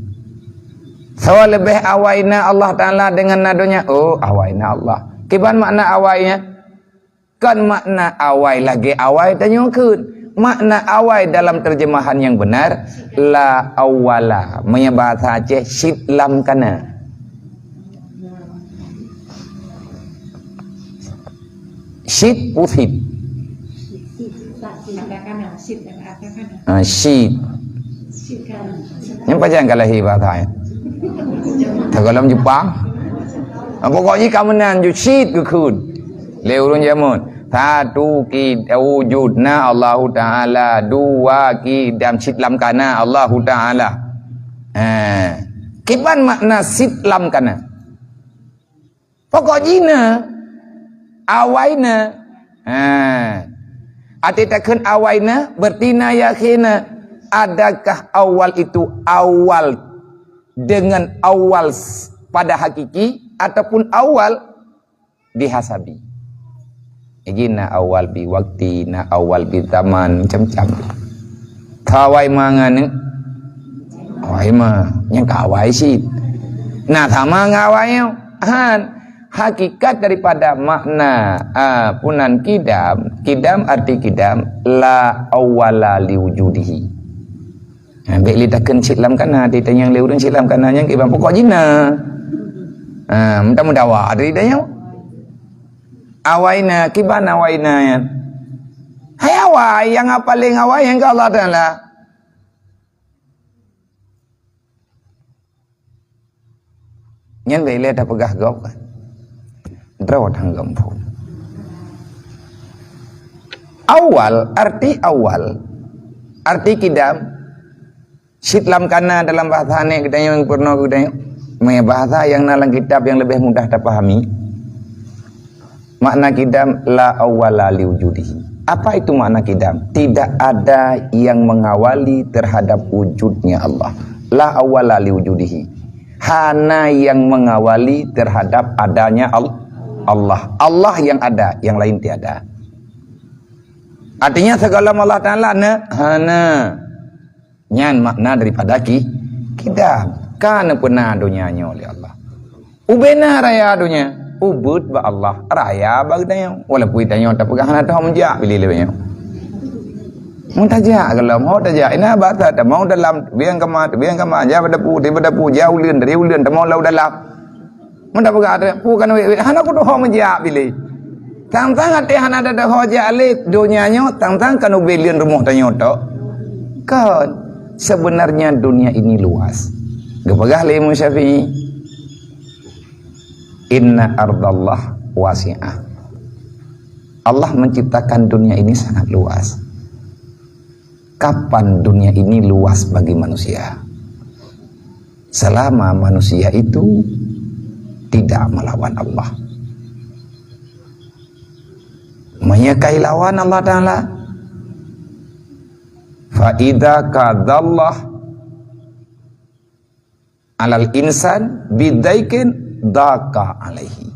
Soe leubeh awai na Allah Taala deungon na donya? Oh, awai na Allah. Kiban makna awai nyan? Kon makna awai lagée awai tanyoe kheun. Makna awai dalam terjemahan yang benar, la awwala. Meunyo bahasa Aceh, cit lam kana. Cit pusit. Ah, cit. Nyan pajan ka lahé bahasa nyan. Teugohlom Jepang. Ah, pokok jih ka meunan ju cit geukheun. Lé ureuëng jameun. Satu ki-, wujud na Allahu Taala, dua kidam cit lam kana Allahu Taala. Eh, kiban makna cit lam kana? Pokok jih na, awai na. Ha. Até takheun awai na, berarti na yakin na. Adakah awal itu awal dengan awal s-, pada hakiki ataupun awal dihasabi? Jadi na awal bi wakti, na awal bi zaman, macam-macam. Ka awai ma ngon awai ma, nyang ka awai cit. Na sama ngon awai nyoe. Han. Hakikat daripada makna, a, punan kidam, kidam arti kidam, la awwala li wujudihi. Ha, bék lé takheun cit lam kana, di tanyong lé ureuëng cit lam kana nyang kiban pokok jih na. Ha, mudah-mudahan dari dia nyoe. Awai na, kiban awai na nyan. Hai awai, nyang paléng awai nyang keu Allah Taala. Nyan bék lé tapeugah gob kan. Droe tanggoe phon. Awal, arti awal, arti kidam, cit lam kana dalam bahasa aneuk geutanyoe nyang peurunoe geutanyoe. Meunyo bahasa nyang na lam kitab nyang leubeh mudah tapahami. Makna kidam, la awwala li wujudihi. Apa itu makna kidam? Tidak ada yang mengawali terhadap wujudnya Allah. La awwala li wujudihi. Hana yang mengawali terhadap adanya Al-, Allah. Allah yang ada, yang lain tiada. Artinya segala Allah Taala na, hana. Nyan makna daripada ki-, kidam. Ka neupeuna donya nyoe lé Allah. Ubena raya donya, ubeuet bak Allah, raya bak geutanyoe. Walaupun tanyoe tapeugah hana teuhom jak, pilih lé nyoe. Mun tajak gohlom, ho tajak, ina bak that, tamong dalam, biang kama, biang kama, jak bak dapu, tiba dapu, jak uleuen, dari uleuen, tamong lam dalam. Mun tapeugah, "Pu kan wék-wék," hana kudoh ho meujak pilih. Tang-tang até hana ada ho jak lé donya nyoe, tang-tang kan ubé leueng rumoh tanyoe tok. Kon, sebenarnya dunia ini luas. Geupeugah lé Imam Syafi'i, "Inna ardallah wasi'ah." Allah menciptakan dunia ini sangat luas. Kapan dunia ini luas bagi manusia? Selama manusia itu tidak melawan Allah. Meunyo ka ilawan Allah Taala, fa idza kadallah alal insan bidaikin daqa alaihi.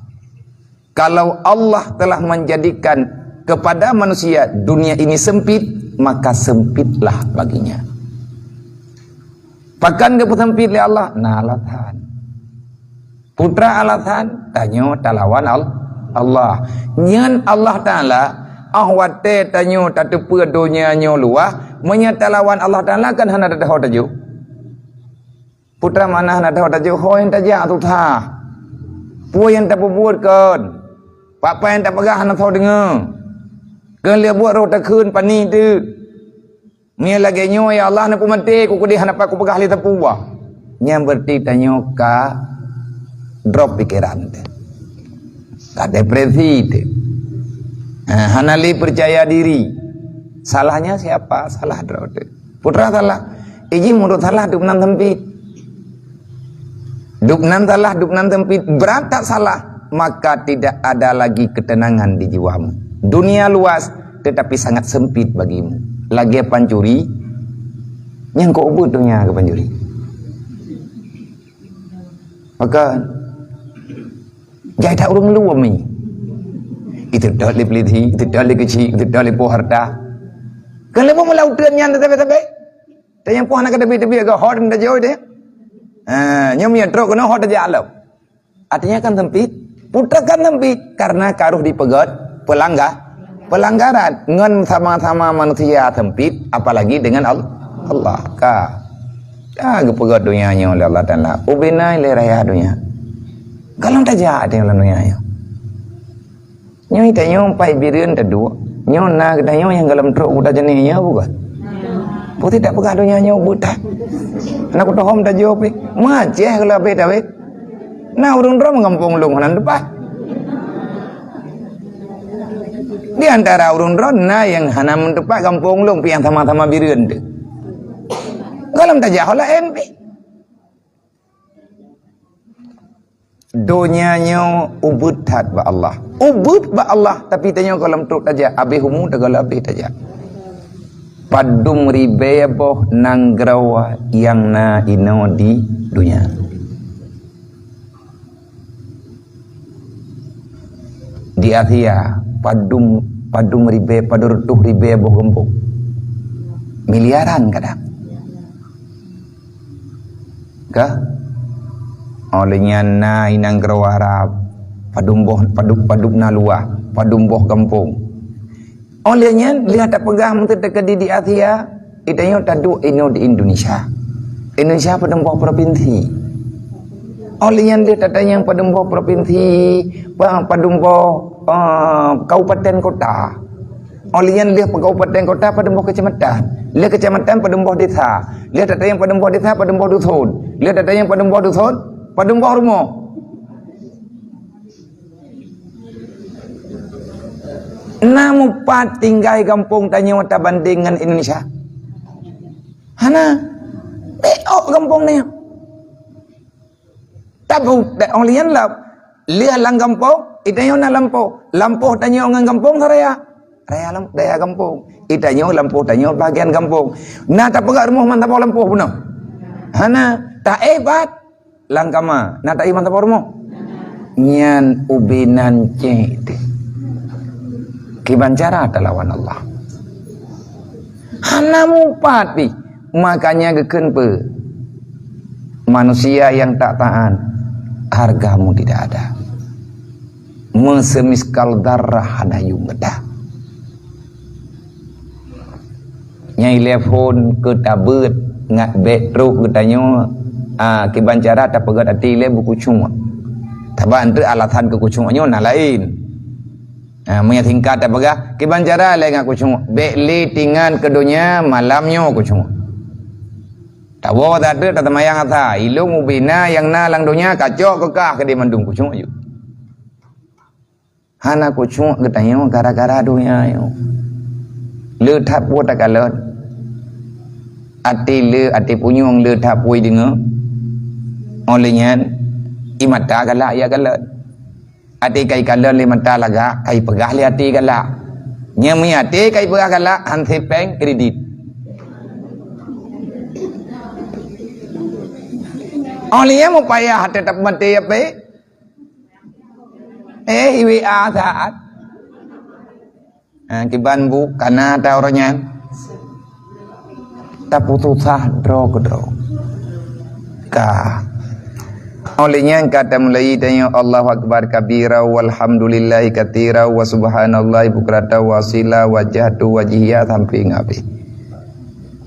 Kalau Allah telah menjadikan kepada manusia dunia ini sempit, maka sempitlah baginya. Pakon geupeuseumpiet lé Allah? Na alasan. Peue teuma alasan? Tanyoe talawan Al-, Allah. Nyan Allah Taala, óh watée tanyoe tateupeue donya nyoe luwah, meunyoe talawan Allah Taala kan hana teuho tajok. Peue teuma hana teuho tajok, ho nyang tajak susah. Peue nyang tapeubuet kon. Peue-peue nyang tapeugah hana soe deungoe. Keu lheueh buet roh takheun pani teuk. Meunyoe lagée nyoe, ya Allah, neupeumaté ku keudeh hana pat kupeugah lé sapeue. Nyan berarti tanyoe ka drop pikeran teuh. Ka depresi teuh. Ha, hana lé peucaya diri. Salahnya siapa? Salah droe teuh. Peue teuma salah. Iji meunurot salah dum nan sempit. Dum nan salah, dum nan sempit, beurangkat salah, maka tidak ada lagi ketenangan di jiwamu. Dunia luas, tetapi sangat sempit bagimu. Lagée pancuri, nyang keu ubeut donya keu pancuri. Maka, jai that ureuëng luwah mi. Itu dah lé peliti, itu dah lé keuci, itu dah lé poh harta. Kan lé boh meulauteun nyan teutabé-tabé. Tanyang poh hana ka teubiet-teubiet ka hot nda jauh deh. Ha, nyoe meunyoe trok keunoe hot tajak lom. Artinya kan sempit. Peue teuma kan sempit karena ka rhoh dipeugét pelangga-, pelanggaran ngon sama-sama manusia sempit, apalagi dengan Al-, Allah. Ka. Ka geupeugét donya nyoe lé Allah Taala. Ubena lé raya donya. Golom tajak teuh lam donya nyoe. Nyoe tanyoe pai bireuen taduek. Nyoe na geutanyoe nyang golom trok kuta jeuneh nyoe bukan? Putih tak peugah donya nyoe buta. Hana kutohom tajaweueb pih. Maceh kalau habéh tawét. Na ureuëng droe meugampông lôn hana teupat. Di antara ureuëng droe na nyang hana meuteupat gampông lôn pih nyang sama-sama bireuen teuh. Golom tajak ho laén pih. Donya nyoe ubeut that bak Allah. Ubeut bak Allah, tapi tanyoe golom trok tajak, habéh umu teuk golom habéh tajak. Padum ribée boh nanggroe nyang na inoe di donya. Di Asia, padum, padum ribée, padum reutôh ribée boh gampông. Miliaran kadang. Ka? Óh lheueh nyan na i nanggroe Arab, padum boh, padum, padum na luwah, padum boh gampông. Óh lheueh nyan, lheueh tapeugah meuteuk teukeudi di Asia, i tanyoe taduek inoe di Indonesia. Indonesia padum boh propinsi. Óh lheueh nyan lheueh tatanyong padum boh propinsi, pa-, padum boh, eh, kabupaten kota. Óh lheueh nyan lheueh kabupaten kota padum boh kecamatan. Lheueh kecamatan padum boh desa. Lheueh tatanyong padum boh desa, padum boh dusun. Lheueh tatanyong padum boh dusun, padum boh rumoh. Na mupat tinggai gampông tanyoe tabandeng ngon Indonesia? Hana. Bék ôk gampông tanyoe. Tapi, óh lheueh nyan lom, lheueh lam gampông, i tanyoe na lampôh. Lampôh tanyoe ngon gampông saraya. Raya lam-, raya gampông. I tanyoe lampôh tanyoe bagian gampông. Na tapeugah rumoh mantong lampôh bunoe? Hana. Taéh pat lam kama. Na taéh mantong rumoh? Nyan ubé nan cék teuh. Kiban cara talawan Allah. Hana mupat pih. Makanya geukheun peue? Manusia yang tak taat, hargamu tidak ada. Meuseumiskal darah hana yum gata. Nyang ilée phon keu tabeuet ngat bék trok geutanyoe, ah, kiban cara tapeugét até ilée beukucok. Sabab eunteuk alasan keu kucok nyoe na laén. Ha, meunyoe singkat tapeugah, kiban cara lé ngon kucok, bék lé tingan keu donya malam nyoe kucok. Tawoe that teuk tateumayang asa, ilong ubé na nyang na lam donya kacok keukah keudeh mandum kucok aju. Hana kucok geutanyoe gara-gara donya nyoe. Le that peue takalon. Até le, até punyueng le that peue deungoe. Óh lheueh nyan, i mata galak ya kalon. Até kai kalon lé mata lagak, kai peugah lé até galak. Nyang meuaté kai peugah galak, han sipeng kredit. Óh lheueh nyan meupayah teutap maté ape? Eh, i W A saat. Ha, kiban bu, kana ata uroe nyan. Tapeususah droe keudroe. Ka. Óh lheueh nyan ka tamulai tanyoe Allahu Akbar kabira, walhamdulillahi katsira, wa subhanallahi bukratan wa asila, wajjahtu wajhiya sampai ngabéh.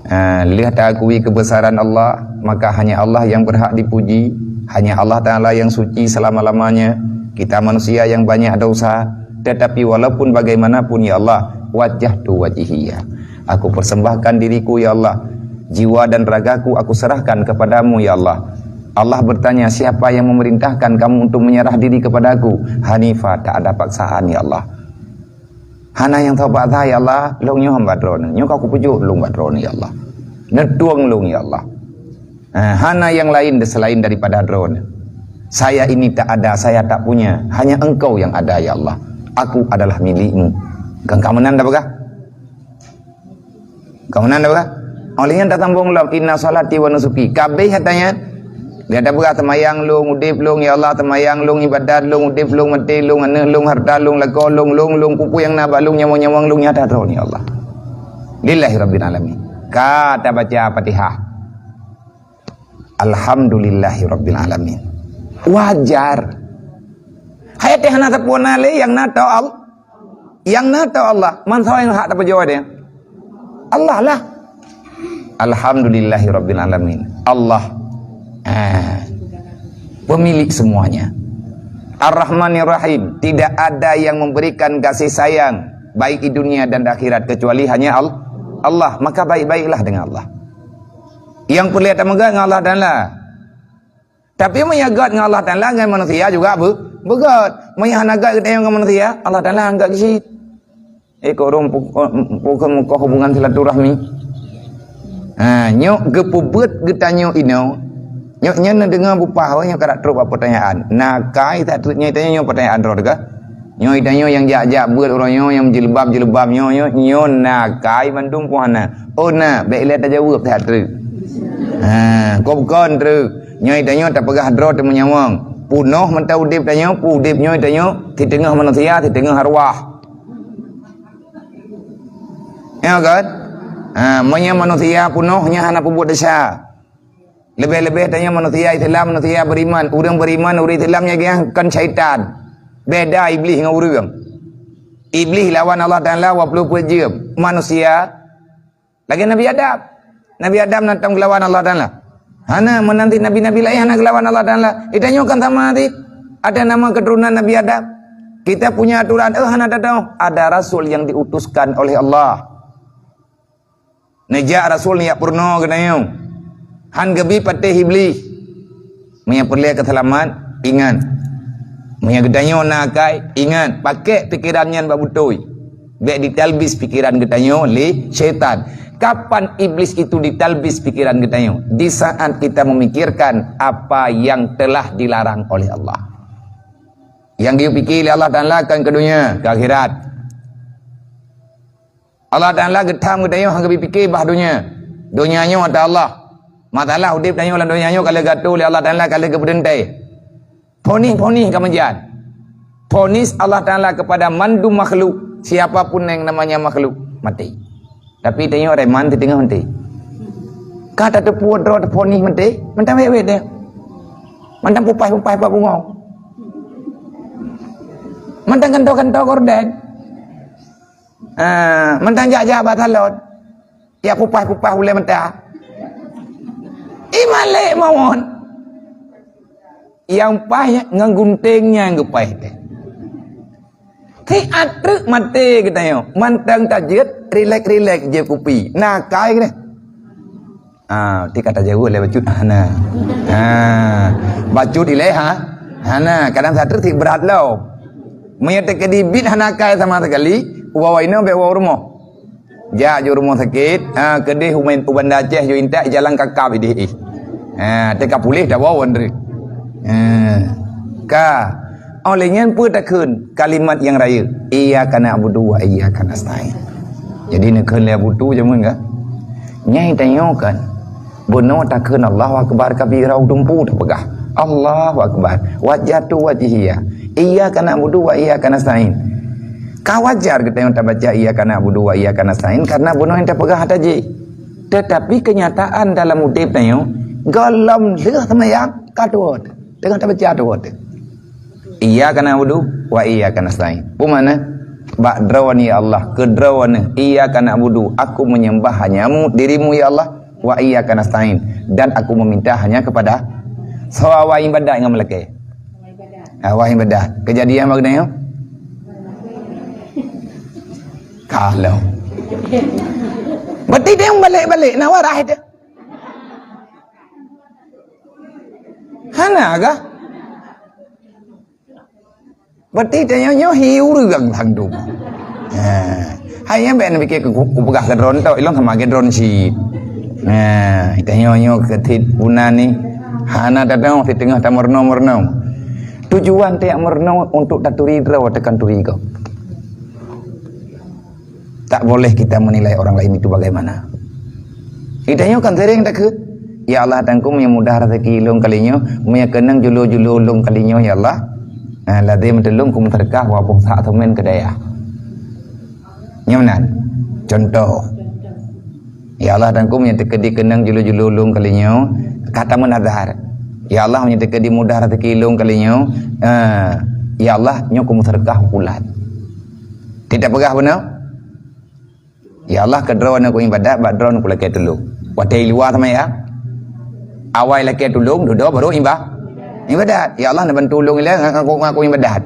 Ha, lheueh taakui keubeusaran Allah, maka hanya Allah yang berhak dipuji, hanya Allah Taala yang suci selama-lamanya. Kita manusia yang banyak dosa, tetapi walaupun bagaimanapun, ya Allah, wajjahtu wajhiya. Aku persembahkan diriku, ya Allah. Jiwa dan ragaku aku serahkan kepadamu, ya Allah. Allah bertanya, "Siapa yang memerintahkan kamu untuk menyerah diri kepadaku?" Hanifa, tak ada paksaan, ya Allah. Hana nyang teupat that, ya Allah, lôn nyoe hamba Droeneuh. Nyoe ka kupeujeuet lôn bak Droeneuh, ya Allah. Neutueng lôn, ya Allah. Eh, hana nyang laén selain daripada Droeneuh. Saya ini tak ada, saya tak punya. Hanya Engkau yang ada, ya Allah. Aku adalah milik-Mu. Kan ka meunan dah peugah? Ka meunan dah peugah? Óh lheueh nyan tasambông lom, "Inna sholati wa nusuki." Kabéh ata nyan. Gata peugah, "Seumayang lôn, udép lôn, ya Allah, seumayang lôn, ibadat lôn, udép lôn, maté lôn, aneuëk lôn, hareuta lôn, lakoe lôn, lôn, lôn, peue-peue nyang na bak lôn, nyawöng-nyawöng lôn, nyata droeneuh, ya Allah." Lillahi rabbil alamin. Ka tabaca Fatihah. Alhamdulillahi rabbil alamin. Wajar. Hai teuh hana sapeue na lé, nyang na tho Allah. Nyang na tho Allah. Man sawa nyang hak tapeujoe deh? Allah lah. Alhamdulillahi rabbil alamin. Allah. Ah. Pemilik semuanya. Ar-Rahmanir Rahim. Tidak ada yang memberikan kasih sayang baik di dunia dan di akhirat kecuali hanya Al-, Allah. Maka baik-baiklah dengan Allah. Nyang peureulée tameugöt ngon Allah Taala. Tapi meunyoe göt ngon Allah Taala, ngon manusia juga be-, beugöt. Meunyoe hana göt geutanyoe ngon manusia, Allah Taala hana göt cit. Eh, kok ureuëng pu-, pu-, pukon muka hubungan silaturahmi. Ha, nyoe geupeubeuet geutanyoe inoe. Nyoe nyan neudeungoe bupah, oh, nyoe ka trok bak pertanyaan. Na kai that treuk nyoe tanyoe nyoe pertanyaan droe teuka. Nyoe tanyoe nyang jak-jak beuet uroe nyoe, nyang jilbab-jilbab nyoe, nyoe, nyoe na kai mandum pun hana. Oh na, bék ilée tajaweueb that treuk. Ha, kok bukon treuk. Nyoe tanyoe tapeugah droe teumanyawöng. Punoh mantong udeb tanyoe, udeb nyoe tanyoe, siteungoh manusia, siteungoh arwah. Ya kan? Ha, meunyoe manusia punoh nyan hana peubuet desya. Leubeh-leubeh tanyoe manusia Islam, manusia beriman. Ureuëng beriman, ureuëng Islam nyan geuh kon syaitan. Beda Iblih ngon ureuëng. Iblih lawan Allah Taala dua puluh empat jam. Manusia lagée Nabi Adam. Nabi Adam na tom geulawan Allah Taala? Hana, meunanti nabi-nabi laén hana geulawan Allah Taala. Geutanyoe kan sama ti. Ada nama keturunan Nabi Adam. Kita punya aturan, eh, hana tatong. Ada rasul yang diutuskan oleh Allah. Neujak rasul neujak peurunoe geutanyoe. Han geubi patéh Iblih. Meunyoe peureulée keu seulamat, ingat. Meunyoe geutanyoe na akai, ingat, pakék pikeran nyan bak beutôi. Bék ditalbis pikeran geutanyoe lé syaitan. Kapan iblis itu ditalbis pikeran geutanyoe? Di saat kita memikirkan apa yang telah dilarang oleh Allah. Nyang geupike lé Allah Taala kan keu donya, keu akhirat. Allah Taala geutham geutanyoe hana geupike bah donya. Donya nyoe ata Allah. Masalah udeb tanyoe lam donya nyoe ka lheueh geuatur lé Allah Taala, ka lheueh geupeuteuntée. Ponis-ponis ka meujan. Ponis Allah Taala kepada mandum makhluk, siapa pun yang namanya makhluk, mati. Tapi tanyoe reman teuteungoh mati. Ka tateupeue droe teuponis mati, mantong wét-wét deh. Mantong pupaih-pupaih bak bungong. Mantong kantô-kantô gorden. Ah, mantong jak-jak bak salon. Ya pupaih-pupaih ulée mata. I malek mawon. Nyang paih ngon gunting nyang geupaih teh. Ti atreuk maté geutanyoe, mantong tajeuet rilek-rilek jieb kupi. Na kai keuh. Ah, ti ka tajaweueb lé bacut hana. Ha, bacut ilée ha. Hana, kadang satu ti brat lom. Meunyoe teukeudi bit hana kai sama sekali, uwa-uwa inoe bék uwa rumoh. Jak ju rumoh sakét, ha, keudeh u Banda Aceh ju intat jalan kakab ideh ih. Ha, teuka puléh tawoe wan treuk. Ha. Ka. Óh lheueh nyan peue takheun kalimat nyang rayeuk, "Iyyaka na'budu wa iyyaka nasta'in." Jadi neukheun lé Abu Tu jameun ka. Nyai tanyoe kan, bunoe takheun Allahu Akbar kabira u teumpu tapeugah, "Allahu Akbar, wajjahtu wajhiya." Iyyaka na'budu wa iyyaka nasta'in. Ka wajar geutanyoe tabaca iyyaka na'budu wa iyyaka nasta'in karena bunoe nyang tapeugah ata jih. Tetapi kenyataan dalam udeb tanyoe, gohlom lheueh seumayang ka tuwoe. Teungoh tabaca tuwoe. Iyyaka na'budu wa iyyaka nasta'in. Peue makna? Bak droeneuh ya Allah, keu droeneuh, iyyaka na'budu, aku menyembah hanya-Mu, diri-Mu ya Allah, wa iyyaka nasta'in, dan aku meminta hanya kepada. Soe awai ibadat ngon meulakée? Awai ibadat. Keujadian bak geutanyoe? Kalau. Berarti dia balek-balek na waras itu. Hana kah? Berarti tanyoe nyoe hi ureueng sang tu. Ha. Hai nyang bèk neupiké ku, kupeugah keu droeneuh tok, ilong sama keu droeneuh cit. Ha, tanyoe nyoe keutit bunan ni hana tateu'oh, siteungoh tameureunoe-meureunoe. Tujuan tajak meureunoe untuk taturi droe, tekan turi gob. Tak boleh kita menilai orang lain itu bagaimana. Geutanyoe kan sering takheun, "Ya Allah, Tuhanku, meunyo mudah rezeki lôn kali nyoe, meunyo keunong julu-julu lôn kali nyoe, ya Allah, ha, lazem teulông kumeuseudeukah dua boh sak seumén keu dayah." Nyoe meunan. Contoh. "Ya Allah, Tuhanku, meunyo teukeudi keunong julu-julu lôn kali nyoe," kata meunazar. "Ya Allah, meunyo teukeudi mudah rezeki lôn kali nyoe, ha, ya Allah, nyoe kumeuseudeukah bulan." Tidak peugah beuna? "Ya Allah, keu droeneuh ku ibadat, bak droeneuh ku lakée tulông." Watée i luwa seumayang, awai lakée tulông, dudoe baru iba-, ibadat. "Ya Allah, neubantu ulôn ilée ngon, ngon, ngon aku ibadat."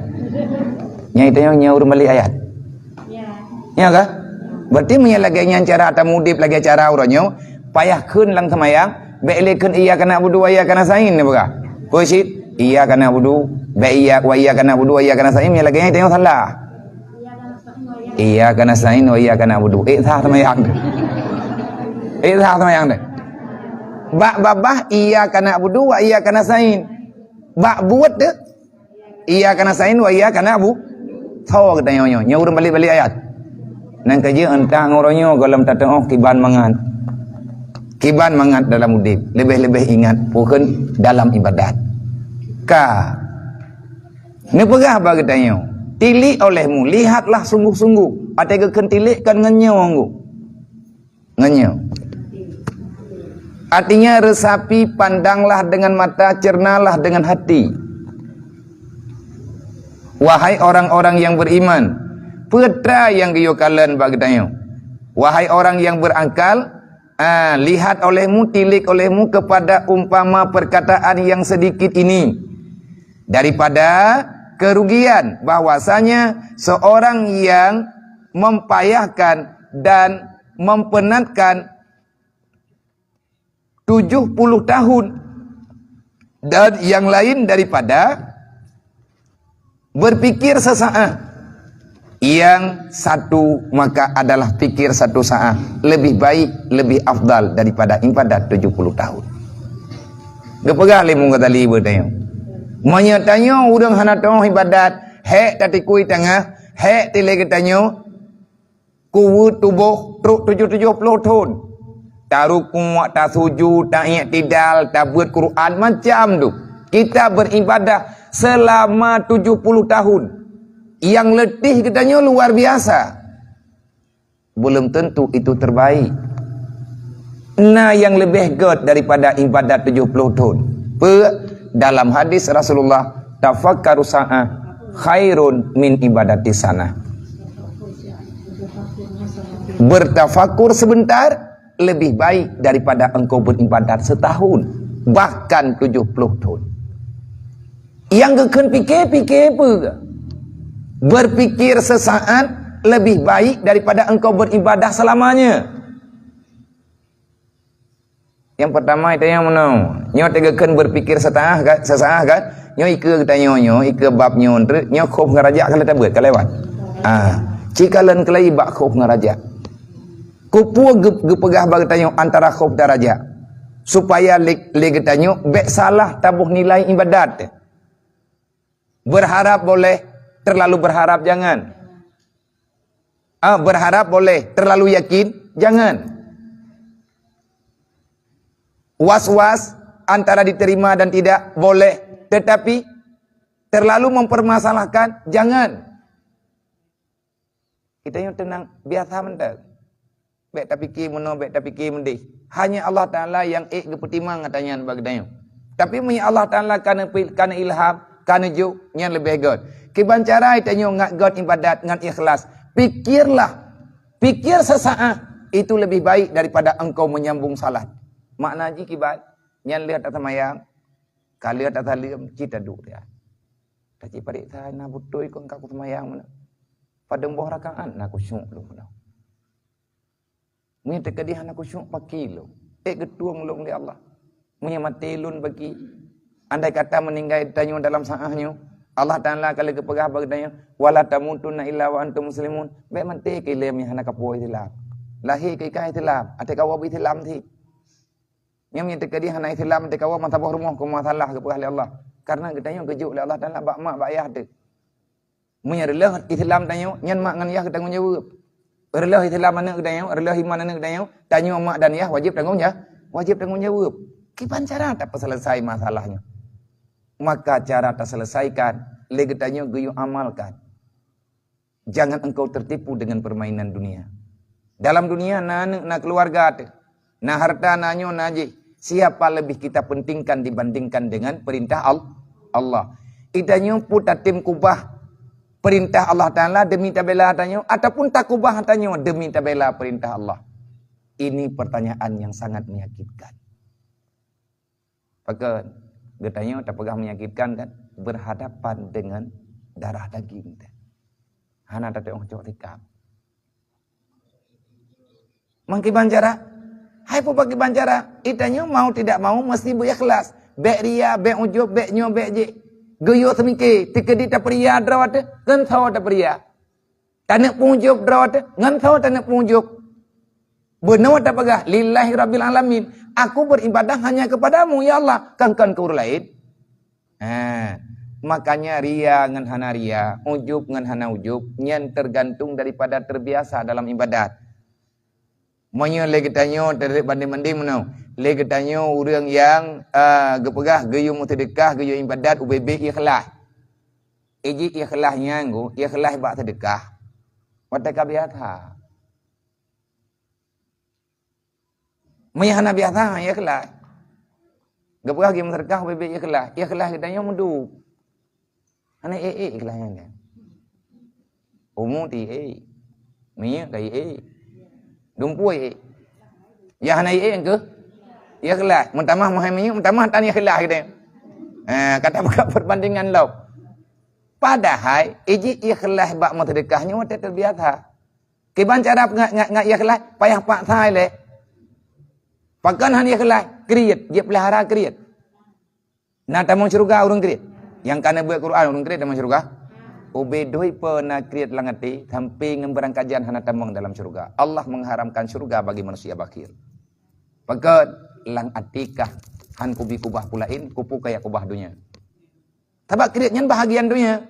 Nyang itu nyoe, nyoe ureueng balek ayat. Ya kah? Berarti meunyo lagée nyan cara tameudeb, lagée cara uroe nyoe, payah kheun lam seumayang, bèk lé kheun iyyaka na'budu wa iyyaka nasta'in neupeugah. Peue cit? Iyyaka na'budu, bèk iya, wa iyyaka na'budu wa iyyaka nasta'in, meunyo lagée nyan tanyoe salah. Iyyaka nasta'in wa iyyaka na'budu. Eh, sah seumayang teuh. Eh, sah seumayang teuh. Bak babah iyyaka na'budu wa iyyaka nasta'in. Bak buet teuh, iyyaka nasta'in wa iyyaka na'bu-, tho geutanyoe nyoe. Nyoe ureueng balek-balek ayat. Nyan ka jeuet euntang uroe nyoe gohlom tateu'oh kiban mangat. Kiban mangat dalam udeb. Leubeh-leubeh ingat, peue kheun dalam ibadat. Ka. Neupeugah bak geutanyoe, "Tilék olehmu, lihatlah sungguh-sungguh." Watée geukheun tilék kan ngon nyoe, ngon nyoe. Artinya, resapi, pandanglah dengan mata, cernalah dengan hati. Wahai orang-orang yang beriman, peue atra nyang geuyue kalon bak geutanyoe? Wahai orang yang berakal, ah, lihat olehmu, tilik olehmu kepada umpama perkataan yang sedikit ini daripada kerugian, bahwasanya seorang yang mempayahkan dan mempenatkan tujuh puluh tahun dan yang lain daripada berpikir sesaat. Yang satu maka adalah pikir satu saat lebih baik, lebih afdal daripada ibadat tujuh puluh tahun. Geupeugah lé Imam Ghazali beutanyoe, meunyoe tanyoe ureueng hana teu'oh ibadat, hék tatikui tangah, hék tilée geutanyoe, kuweuet tuboh trok tujoh-tujoh ploh thon. Tarukuk, tasujud, ta'iktidal, tabeuet Quran, macam tu. Kita beribadah selama tujuh puluh tahun. Nyang leuteh geutanyoe luar biasa. Belum tentu itu terbaik. Na nyang leubeh gét daripada ibadat tujoh ploh thon. Peue? Dalam hadis Rasulullah, "Tafakkaru sa'ah khairun min ibadati sanah." Bertafakur sebentar lebih baik daripada engkau beribadat setahun, bahkan tujoh ploh thon. Nyang geukheun pike-pike peue? Berpikir sesaat lebih baik daripada engkau beribadah selamanya. Nyang pertama, tanyoe meunoe. Nyoe teugeukheun berpikir sesaat kan? Sesaat kan? Nyoe ikeue geutanyoe nyoe, ikeue bab nyoe treuk, nyoe khof ngon rajak ka lheueh tabeuet, ka lewat. Ah, ci kalon keulai bak khof ngon rajak. Keupeue geu-, geupeugah bak geutanyoe antara khof dan rajak? Supaya lé, lé geutanyoe bék salah taboh nilai ibadat. Berharap boleh, terlalu berharap jangan. Ah, berharap boleh, terlalu yakin jangan. Was-was antara diterima dan tidak boleh, tetapi Terlalu mempermasalahkan, jangan. Kita yang tenang, biasa mantap. Bèk tapike meunoe, bèk tapike meudéh. Hanya Allah Taala nyang ék geupeutimang ata nyan bak geutanyoe. Tapi meunyoe Allah Taala ka neupil-, ka neuilham, ka neujok, nyan leubeh göt. Kiban cara tanyoe ngat göt ibadat ngon ikhlas. Pikirlah, pikir sesaat, itu lebih baik daripada engkau menyambung salat. Makna jih kiban, nyan lheueh taseumayang, ka lheueh tasaleuem, cit taduek dia. Tacit paréksa na beutôi kon ka kuseumayang meunan. Padum boh rakaat na kusyuk lôn meunan. Meunyoe teukeudi hana kusyuk, paki lôn. Ék geutueng lôn lé Allah. Meunyoe maté lôn bagi, andai kata meuninggai tanyoe dalam saat nyoe, Allah Taala ka lheueh geupeugah bak geutanyoe, "Wala tamutunna illa wa antum muslimun." Bèk maté keu ilèe meunyoe hana kapo Islam. Lahé keu ikan Islam, até kawa beu Islam cit. Nyan meunyoe teukeudi hana Islam, até kawa meusaboh rumoh keu masalah geupeugah lé Allah. Karena geutanyoe geujok lé Allah Taala bak mak bak yah teuh. Meunyoe reuloh Islam tanyoe, nyan mak ngon yah geutanggong jaweueb. Reuloh Islam aneuk geutanyoe, reuloh iman aneuk geutanyoe, tanyoe mak dan yah wajéb tanggong ja-, wajéb tanggong jaweueb. Kiban cara tapeuseuleusoe masalah nyoe? Maka cara taseuleusoekan, lé geutanyoe geuyue amalkan. Jangan engkau tertipu dengan permainan dunia. Dalam dunia na aneuk, na keuluwarga teuh. Na harta, na nyoe, na jih. Siapa lebih kita pentingkan dibandingkan dengan perintah Al-, Allah? Geutanyoe peue tatem kubah perintah Allah Taala demi tabela tanyoe, ataupun takubah tanyoe demi tabela perintah Allah? Ini pertanyaan yang sangat menyakitkan. Pakon? Geutanyoe tapeugah menyakitkan kan? Berhadapan dengan darah daging teuh. Hana tateu'oh cok sikap. Meukiban cara? Hai peue kiban cara? Geutanyoe mau tidak mau mesti beu ikhlas. Bèk ria, bèk ujub, bèk nyoe, bèk jih. Geuyue seumike, teukeudi tapeuria droe teuh, ngon soe tapeuria. Taneuk peujub droe teuh, ngon soe taneuk peujub. Bunoe tapeugah, "Lillahi rabbil alamin." Aku beribadah hanya kepadamu, ya Allah, kon, kon keu ureueng laén. Ha, makanya ria ngon hana ria, ujub ngon hana ujub, nyan tergantung daripada terbiasa dalam ibadat. Meunyoe lé geutanyoe, teureuek banding-banding meunoe, lé geutanyoe ureueng nyang, a, geupeugah geuyue meuseudeukah, geuyue ibadat, ubé-bé ikhlas. Iji ikhlas nyan gu, ikhlas bak seudeukah. Watèe ka biasa. Meunyoe hana biasa, ikhlas. Geupeugah geuyue meuseudeukah, ubé-bé ikhlas. Ikhlas geutanyoe meudup. Hana ék-ék ikhlas nyan kan. Umu ti ék. Minyeuk ka ék. Dumpui ék. Ya hana ék keuh? Ikhlas. Meutamah meuhai minyeuk, meutamah tan ikhlas gitu. Ha, kata buka perbandingan lom. Padahai iji ikhlas bak meuseudeukah nyoe watèe terbiasa. Kiban cara ngat, ngat, ngat ikhlas, payah paksa ilèe. Pakon hana ikhlas, kriet, jeuet peulihara kriet. Na tamong syeuruga ureueng kriet? Nyang ka neubeuet Quran ureueng kriet tamong syeuruga? Ubé doi peue na kriet lam até, sampai ngon beurangkajan hana tamong dalam syeuruga. Allah mengharamkan syeuruga bagi manusia bakhil. Pakon? Lam até kah, han kubi kubah peue laén, kupeue kaya kubah donya. Sabab kriet nyan bahagian donya.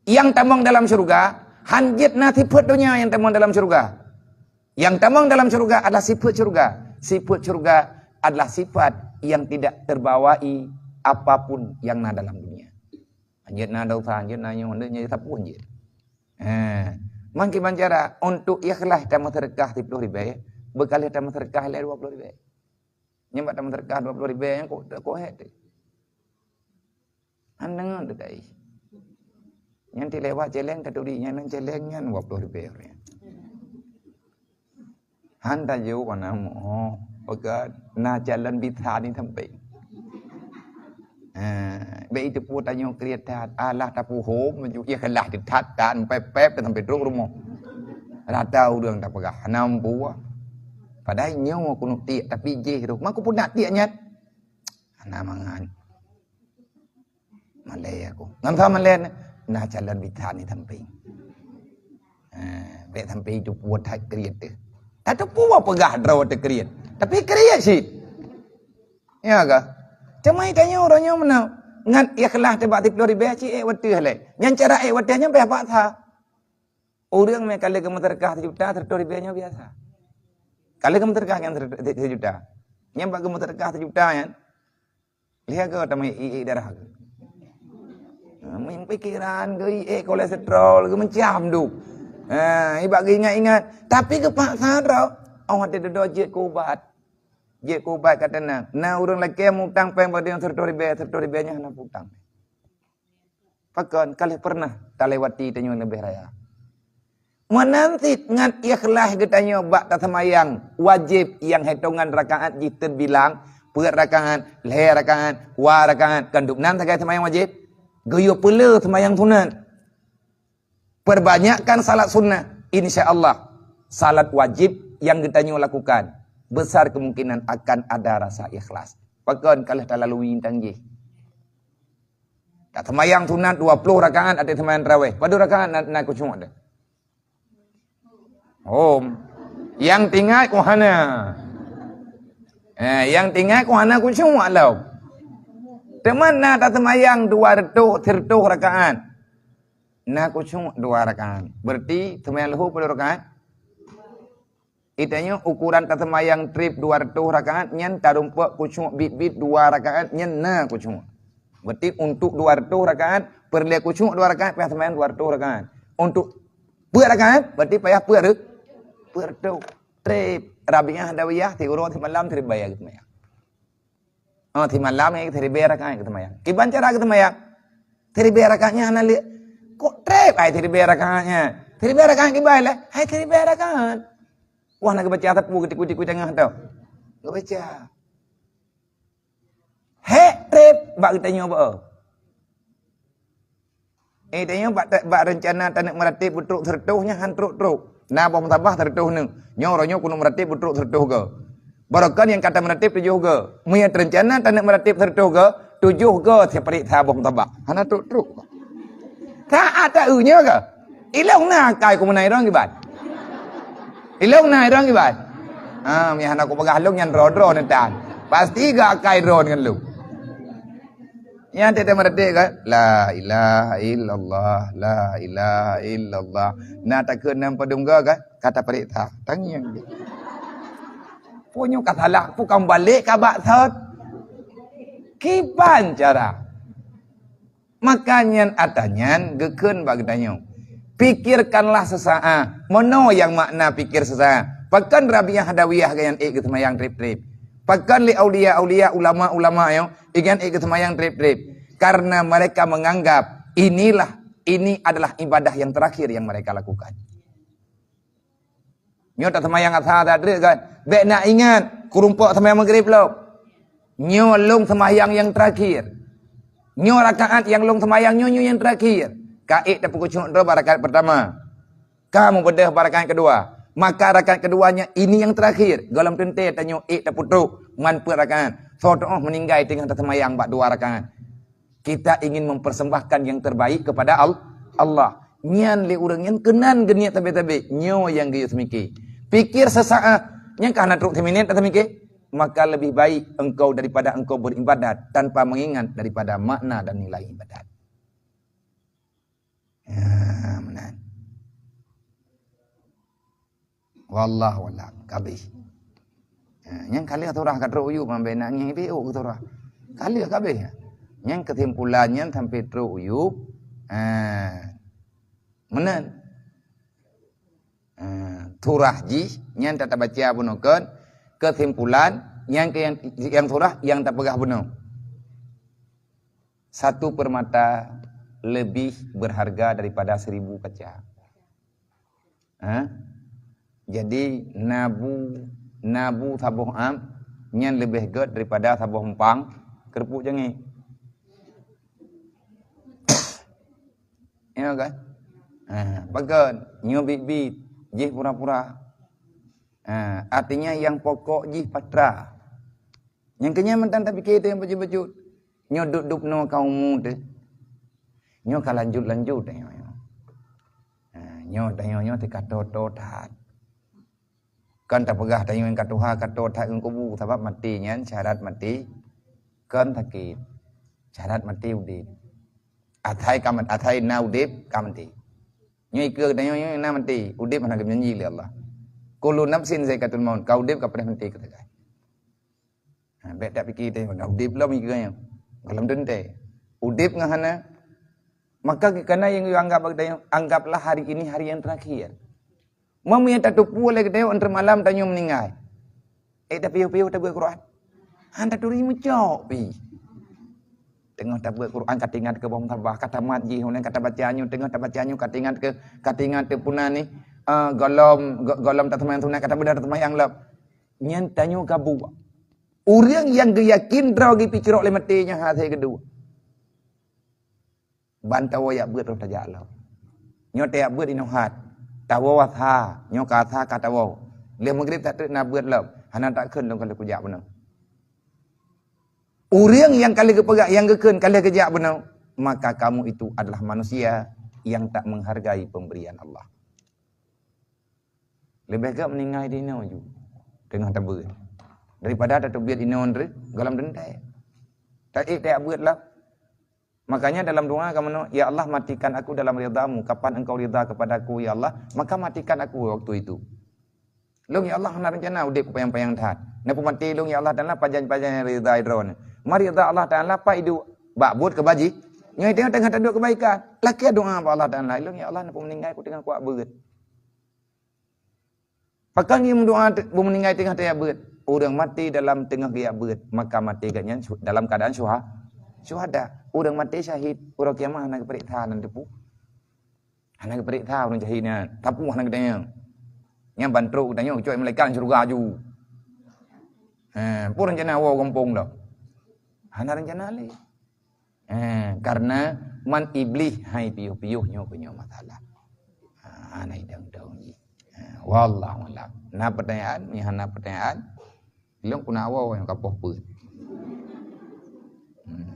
Nyang tamong dalam syeuruga, han jeuet na sifeuet donya nyang tamong dalam syeuruga. Nyang tamong dalam syeuruga adalah sifeuet syeuruga. Sifeuet syeuruga adalah sifat yang tidak terbawai apapun yang na dalam dunia. Han jeuet na dosa, han jeuet na nyoe, han jeuet na sapeue jih. Ha. Meukiban cara untuk ikhlas tameuseudeukah siploh ribèe, beukalih tameuseudeukah ilèe dua ploh ribèe. Nyan bak tameuseudeukah dua ploh ribèe nyan kok, kok hék teuh. Han deungoe teuh kai. Nyan tilewat céléng taturi nyan, nyan céléng nyan dua ploh ribèe nyan. Han tajok hana mo, peugah na calon bisan ni sampai. Ha, bèk iteupeue tanyoe kriet that, alah tapuhom laju ikhlas that, that pép-pép sampai trok rumoh. Rata ureueng tapeugah, "Hana mampu ah." Padahai nyoe keuneuk tiek, tapi jih roh. Mako pun nak tiek nyan. Hana mangat. Malèe aku. Ngon sa malèe na calon bisan ni sampéng. Ha, bèk sampai iteupeue that kriet teuh. Tateupeue peugah droe teuh kriet. Tapi kriet cit. Ya kah? Teuma tanyoe uroe nyoe meunan. Ngat ikhlas teuh bak siploh ribèe cit ék watèe lé. Nyan cara ék watèe nyan payah paksa. Ureueng meukalék geumeuseudeukah sijuta, seratus ribèe nyoe biasa. Kalék geumeuseudeukah nyan seratus, sijuta. Nyan bak geumeuseudeukah sijuta nyan. Lihat ke teuma i, i darah ke. Meupikiran geuiék kolesterol, geumeucam duek. Ha, ibak geuingat-ingat. Tapi geupaksa droe. Oh, watèe dudoe jeuet keu ubat. Jeuet keu ubat ka teunang. Na ureueng lakèe mutang péng bak droeneuh siratoh ribèe, siratoh ribèe nyan hana peutang. Pakon ka lheueh peureunah talewati tanyoe leubeh raya. Meunan cit ngon ikhlas geutanyoe bak taseumayang wajéb nyang hitongan rakaat jih teubilang, peuet rakaat, lhèe rakaat, dua rakaat, kon dum nan sagai seumayang wajéb. Geuyue peulé seumayang sunat. Perbanyakkan salat sunnah, insya Allah salat wajéb nyang geutanyoe lakukan besar kemungkinan akan ada rasa ikhlas. Pakon ka lheueh talalui intan jih. Ka seumayang sunat dua ploh rakaat ateueh seumayang tarawih. Padum rakaat na, na khusyuk teuh? Hom. Nyang teuingat ku hana. Eh, nyang teuingat ku hana khusyuk lom. Teuma na taseumayang dua reutôh, siratoh rakaat. Na khusyuk dua rakaat. Berarti seumayang leuhô padum rakaat? Itanyoe ukuran taseumayang trép dua reutôh rakaat nyan tarumpok khusyuk biet-biet dua rakaat nyan na khusyuk. Berarti untuk dua reutôh rakaat, peureulèe khusyuk dua rakaat, payah seumayang dua reutôh rakaat. Untuk peuet rakaat, berarti payah peuet re-, peuet reutôh. Trép Rabiah Adawiyah, siuroe simalam, trép baya geuseumayang. Oh, simalam nyan siribèe rakaat geuseumayang. Kiban cara geuseumayang? Siribèe rakaat nyan hana lé. Kok trép hai siribèe rakaat nyan? Siribèe rakaat kiban lé? Hai siribèe rakaat. Wah, na geubaca sapeue geutiku-tiku teungoh tu. Geubaca. Hék trép bak geutanyoe bak. Eh, tanyoe bak, bak reuncana taneuk meuratéb beutrok siratoh nyan han trok-trok. Na boh musabah siratoh neuk. Nyoe uroe nyoe keuneuk meuratéb beutrok siratoh goe. Barokon nyang ka tameuratéb tujoh goe. Meunyoe reuncana taneuk meuratéb siratoh goe, tujoh goe siparéksa boh musabah. Hana trok-trok. Taát ta-eu nyoe keuh. Ilong na akai ku meunan droe kiban. Ilong na droe kiban. Ha, mi hana ku peugah lôn nyan droe-droe neutan. Pasti geuakai droe ngon lôn. Nyan teuh meuratéb kan? La ilaha illallah, la ilaha illallah. Na takheun nam padum goe kan? Ka taparéksa. Tangieng. Peue nyoe ka salah, peue ka meubalék ka bak sot. Kiban cara. Maka nyan atra nyan geukheun bak geutanyoe. Pikirkanlah sesaat. Meunoe nyang makna pikir sesaat. Pakon Rabiah Adawiyah geuyan ék geuseumayang trép-trép. Pakon lé aulia-aulia, ulama-ulama nyoe, igan ék geuseumayang trép-trép. Karena mereka menganggap inilah, ini adalah ibadah yang terakhir yang mereka lakukan. Nyoe taseumayang asa that treuk kan. Bèk na ingat, keurumpok seumayang maghrib lom. Nyoe lôn seumayang nyang terakhir. Nyoe rakaat nyang lôn seumayang nyoe, nyoe nyang terakhir. Ka ék tapeukucok droe bak rakaat pertama. Ka mubeudôh bak rakaat kedua. Maka rakaat kedua nyan ini nyang terakhir. Gohlom teuntèe tanyoe ék tapeutrok man peuet rakaat. Soe teuh meuninggai teungoh taseumayang bak dua rakaat. Kita ingin mempersembahkan yang terbaik kepada Al-, Allah. Nyan lé ureueng nyan keunan geuniet sabé-sabé. Nyoe nyang geuyue seumike. Pikir sesaat. Nyan ka hana trok siminét taseumiké. Maka lebih baik engkau daripada engkau beribadat tanpa mengingat daripada makna dan nilai ibadat. Ya, meunan. Wallahu a'lam. Ka habéh. Ha, nyang ka lheueh surah ka trok uyueb, ambek nak ngieng piôh surah. Ka lheueh ka habéh. Nyang keusimpulan nyan sampai trok uyueb. Ha. Meunan. Ha, surah jih nyan tatabaca bunoe kon. Keusimpulan nyang ke-, nyang, nyang surah nyang tapeugah bunoe. Satu permata lebih berharga daripada seribu kaca. Ha? Jadi, nabu, nabu saboh am nyan leubeh gèt daripada saboh empang keureupuk jangèe. Ya kan? Ha, pakon? Nyoe bit-bit, jih pura-pura. Ha, artinya yang pokok jih patra. Nyang keunyan mantong tapike teuh nyang bacut-bacut. Nyoe dup-dup noe ka umu teuh. Nyoe ka lanjut-lanjut tanyoe nyoe. Ha, nyoe tanyoe nyoe teuka toe-toe that. Kan tapeugah tanyoe nyang ka tuha ka toe that ngon kubu, sabab maté nyan syarat maté kon sakét. Syarat maté udép. Asai ka mat-, asai na udép ka maté. Nyoe ikeue tanyoe nyoe na maté, udép hana geujanji lé Allah. Kullu nafsin zaikatul maut, ka udép ka peureulèe maté keu sagai. Ha, bèk tapike teuh, na udép lom ikeue nyan. Gohlom teuntèe. Udép ngon hana, Maka kana nyang geuanggap bak geutanyoe, anggaplah hari ini hari yang terakhir. Meunyoe tateupeue lé geutanyoe, entre malam tanyoe meuninggai. Eh, tapiôh-piôh tabeuet Quran. Han taturi meucok pi. Teungoh tabeuet Quran, ka teuingat keu boh musabah, ka tamat jih, ulèh ka tabaca nyoe, teungoh tabaca nyoe, ka teuingat keu, ka teuingat keu puna ni, eh, golom, go-, golom taseumayang sunat, ka tabeudôh taseumayang lom. Nyan tanyoe ka buet. Ureueng nyang geuyakin droe geupiceurok lé maté nyan hase keudua. Ban tawoe jak beuet roh tajak lom. Nyoe tajak beuet inoe hat. Tawoe asa, nyoe ka asa ka tawoe. Lheueh Maghrib tateuk na beuet lom. Hana takheun lôn ka lheueh kujak bunoe. Ureueng nyang ka lheueh geupeugah, nyang geukheun ka lheueh geujak bunoe, maka kamu itu adalah manusia yang tak menghargai pemberian Allah. Leubeh gét meuninggai di inoe ju, teungoh tabeuet, daripada tateubiet inoe nyoe gohlom teuntèe. Taék tajak beuet lom. Makanya dalam doa kamoe, "Ya Allah, matikan aku dalam ridha-Mu. Kapan Engkau ridha kepadaku, ya Allah, maka matikan aku waktu itu." Lôn, ya Allah, hana reuncana udép kupanyang-panyang that. Neupeumaté lôn, ya Allah Taala, pajan-pajan nyang ridha Droeneuh. Ma ridha Allah Taala, pat iduek? Bak buet keubaji-, nyoe teungoh, teungoh taduek keubaikan. Lakèe doa bak Allah Taala, "Lôn, ya Allah, neupeumeuninggai ku teungoh kujak beuet." Pakon jih meudoa te-, beumeuninggai teungoh tajak beuet? Ureueng maté dalam teungoh geujak beuet, maka maté geuh nyan syuh-, dalam keuadaan syuha-, syuhada. Ureueng maté syahid, uroe kiamat hana geupareksa nan teupeu. Hana geupareksa ureueng syahid nyan, tapeue hana geutanyoe. Nyan ban trok geutanyoe, geucok malaikat syeuruga aju. Ha, peue rencana woe gampông dah? Hana rencana lé. Eh, karena man Iblih hai piôh-piôh nyoe keu nyoe masalah. Ha, hana idong-dong jih. Ha, wallahu a'lam. Na pertanyaan? Meunyo hana pertanyaan, lôn keuneuk woe nyang ka poh peuet. Hmm.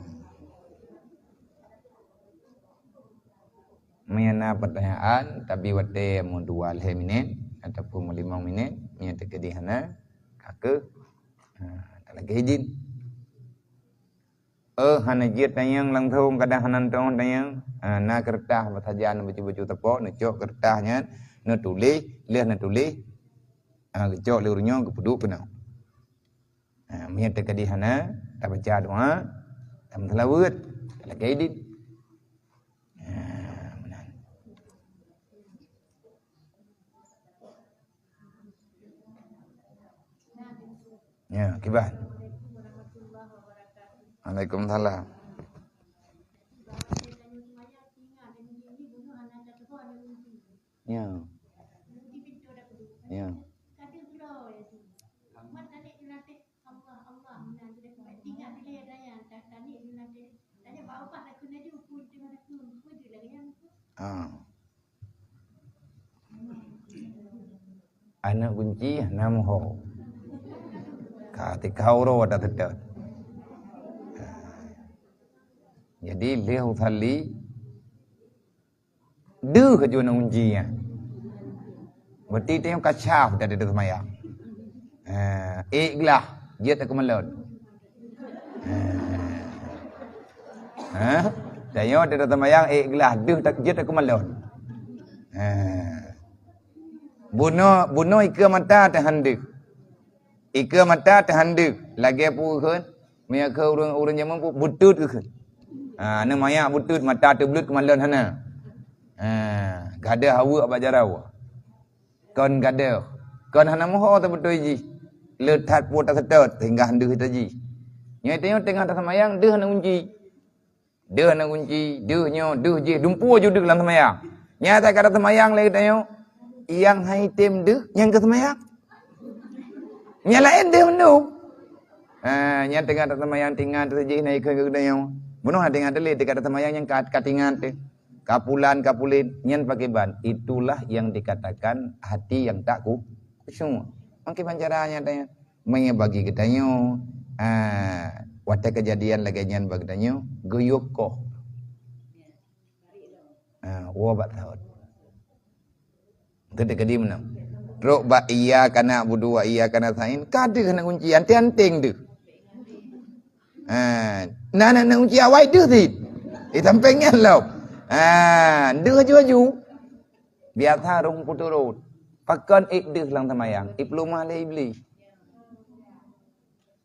Meunyo na pertanyaan, tapi watèe meudua lhèe minèt ataupun meulimong minèt, meunyo teukeudi hana, ka keuh, ha, talakèe idin. Eh, hana jeuet tanyong langsong, kadang hana teuntèe tanyong. Ah, na keureutah bak sajan bacut-bacut teupok, neucok keureutah nyan, neutuléh, lheueh neutuléh, ah, geucok lé ureueng nyoe geupeuduek keunoe. Ah, meunyo teukeudi hana, tabaca doa, tameuseulaweuet, talakèe idin. Ah, meunan. Ya, kiban. Waalaikumsalam. Ya. Ya. Ah. Aneuk gunci hana meuho. Ka tika uroe tateutôt. Jadi lheueh usalli, deuh aju aneuk gunci nyan. Berarti tanyoe ka syah dari seumayang. Ha, ék glah, jeuet keu malon. Ha. Ha? Tanyoe dari seumayang ék glah, deuh tak jeuet keu malon. Ha. Bunoe, bunoe ikeue mata teuhan deuh. Ikeue mata teuhan deuh, lagèe peue kheun, meunyo keu ureueng, ureueng jameun peue, beuteut kheun. Ha, aneuk manyak beuteut, mata teubleuet keu malon hana. Ha, gadôh aweuek bak jaroe. Kon gadôh, kon hana meuho teubeutôi jih. Le that peue taseutôt sehingga han deuh ita jih. Nyoe tanyoe teungoh taseumayang deuh aneuk gunci. Deuh aneuk gunci, deuh nyoe, deuh jih, dumpeue ju deuh lam seumayang. Nyan asai ka taseumayang lé geutanyoe, nyang han item deuh, nyan ka seumayang. Nyang laén deuh mandum. Ha, nyan teungoh taseumayang, teuingat teuh jih na ikheun keu geutanyoe. Bunoe hana teuingat teuh lé, teuka taseumayang nyan ka, ka teuingat teuh. Ka pulan, ka pulen, nyan pakriban. Itulah yang dikatakan hati yang tak khu-, khusyuk. Pakriban cara nyan teuh. Meunyo bagi geutanyoe, ah, watèe keujadian lagèe nyan bak geutanyoe, geuyue koh. Ah, woe bak saôt. Teudeuk keudi meunan. Trok bak iyyaka na'budu wa iyyaka nasta'in, ka deuh aneuk gunci, anténg-anténg deuh. Ah, na aneuk gunci awai deuh cit. Di sampéng nyan lom. Ah, deuh aju-aju. Biasa rhung peuturot. Pakon ék deuh lam seumayang, ipeuleumah lé Iblih.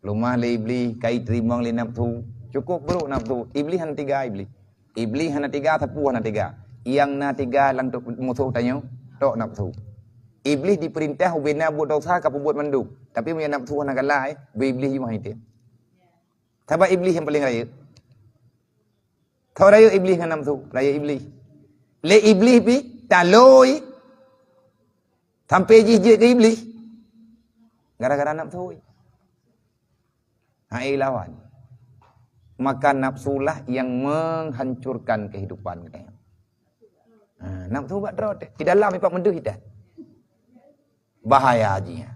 Leumah lé Iblih, ka iteurimong lé nafsu. Cukôp brôk nafsu. Iblih hana tiga Iblih. Iblih hana tiga, sapeue hana tiga. Nyang na tiga lam tu-, musoh tanyoe, tok nafsu. Iblih dipeurintah ubena buet dosa ka peubuet mandum. Tapi meunyo nafsu hana galak, eh, beu Iblih jih meuhai teuh. Sabab Iblih nyang paleng rayeuk. Sabab rayeuk Iblih ngon nafsu, rayeuk Iblih. Lé Iblih pi, taloi. Sampai jih jeuet keu Iblih. Gara-gara nafsu. Hai lawan. Maka nafsulah yang menghancurkan kehidupan kita. Ha, nafsu bak droe teh. Di dalam ipak meudoh ita. Bahaya jih.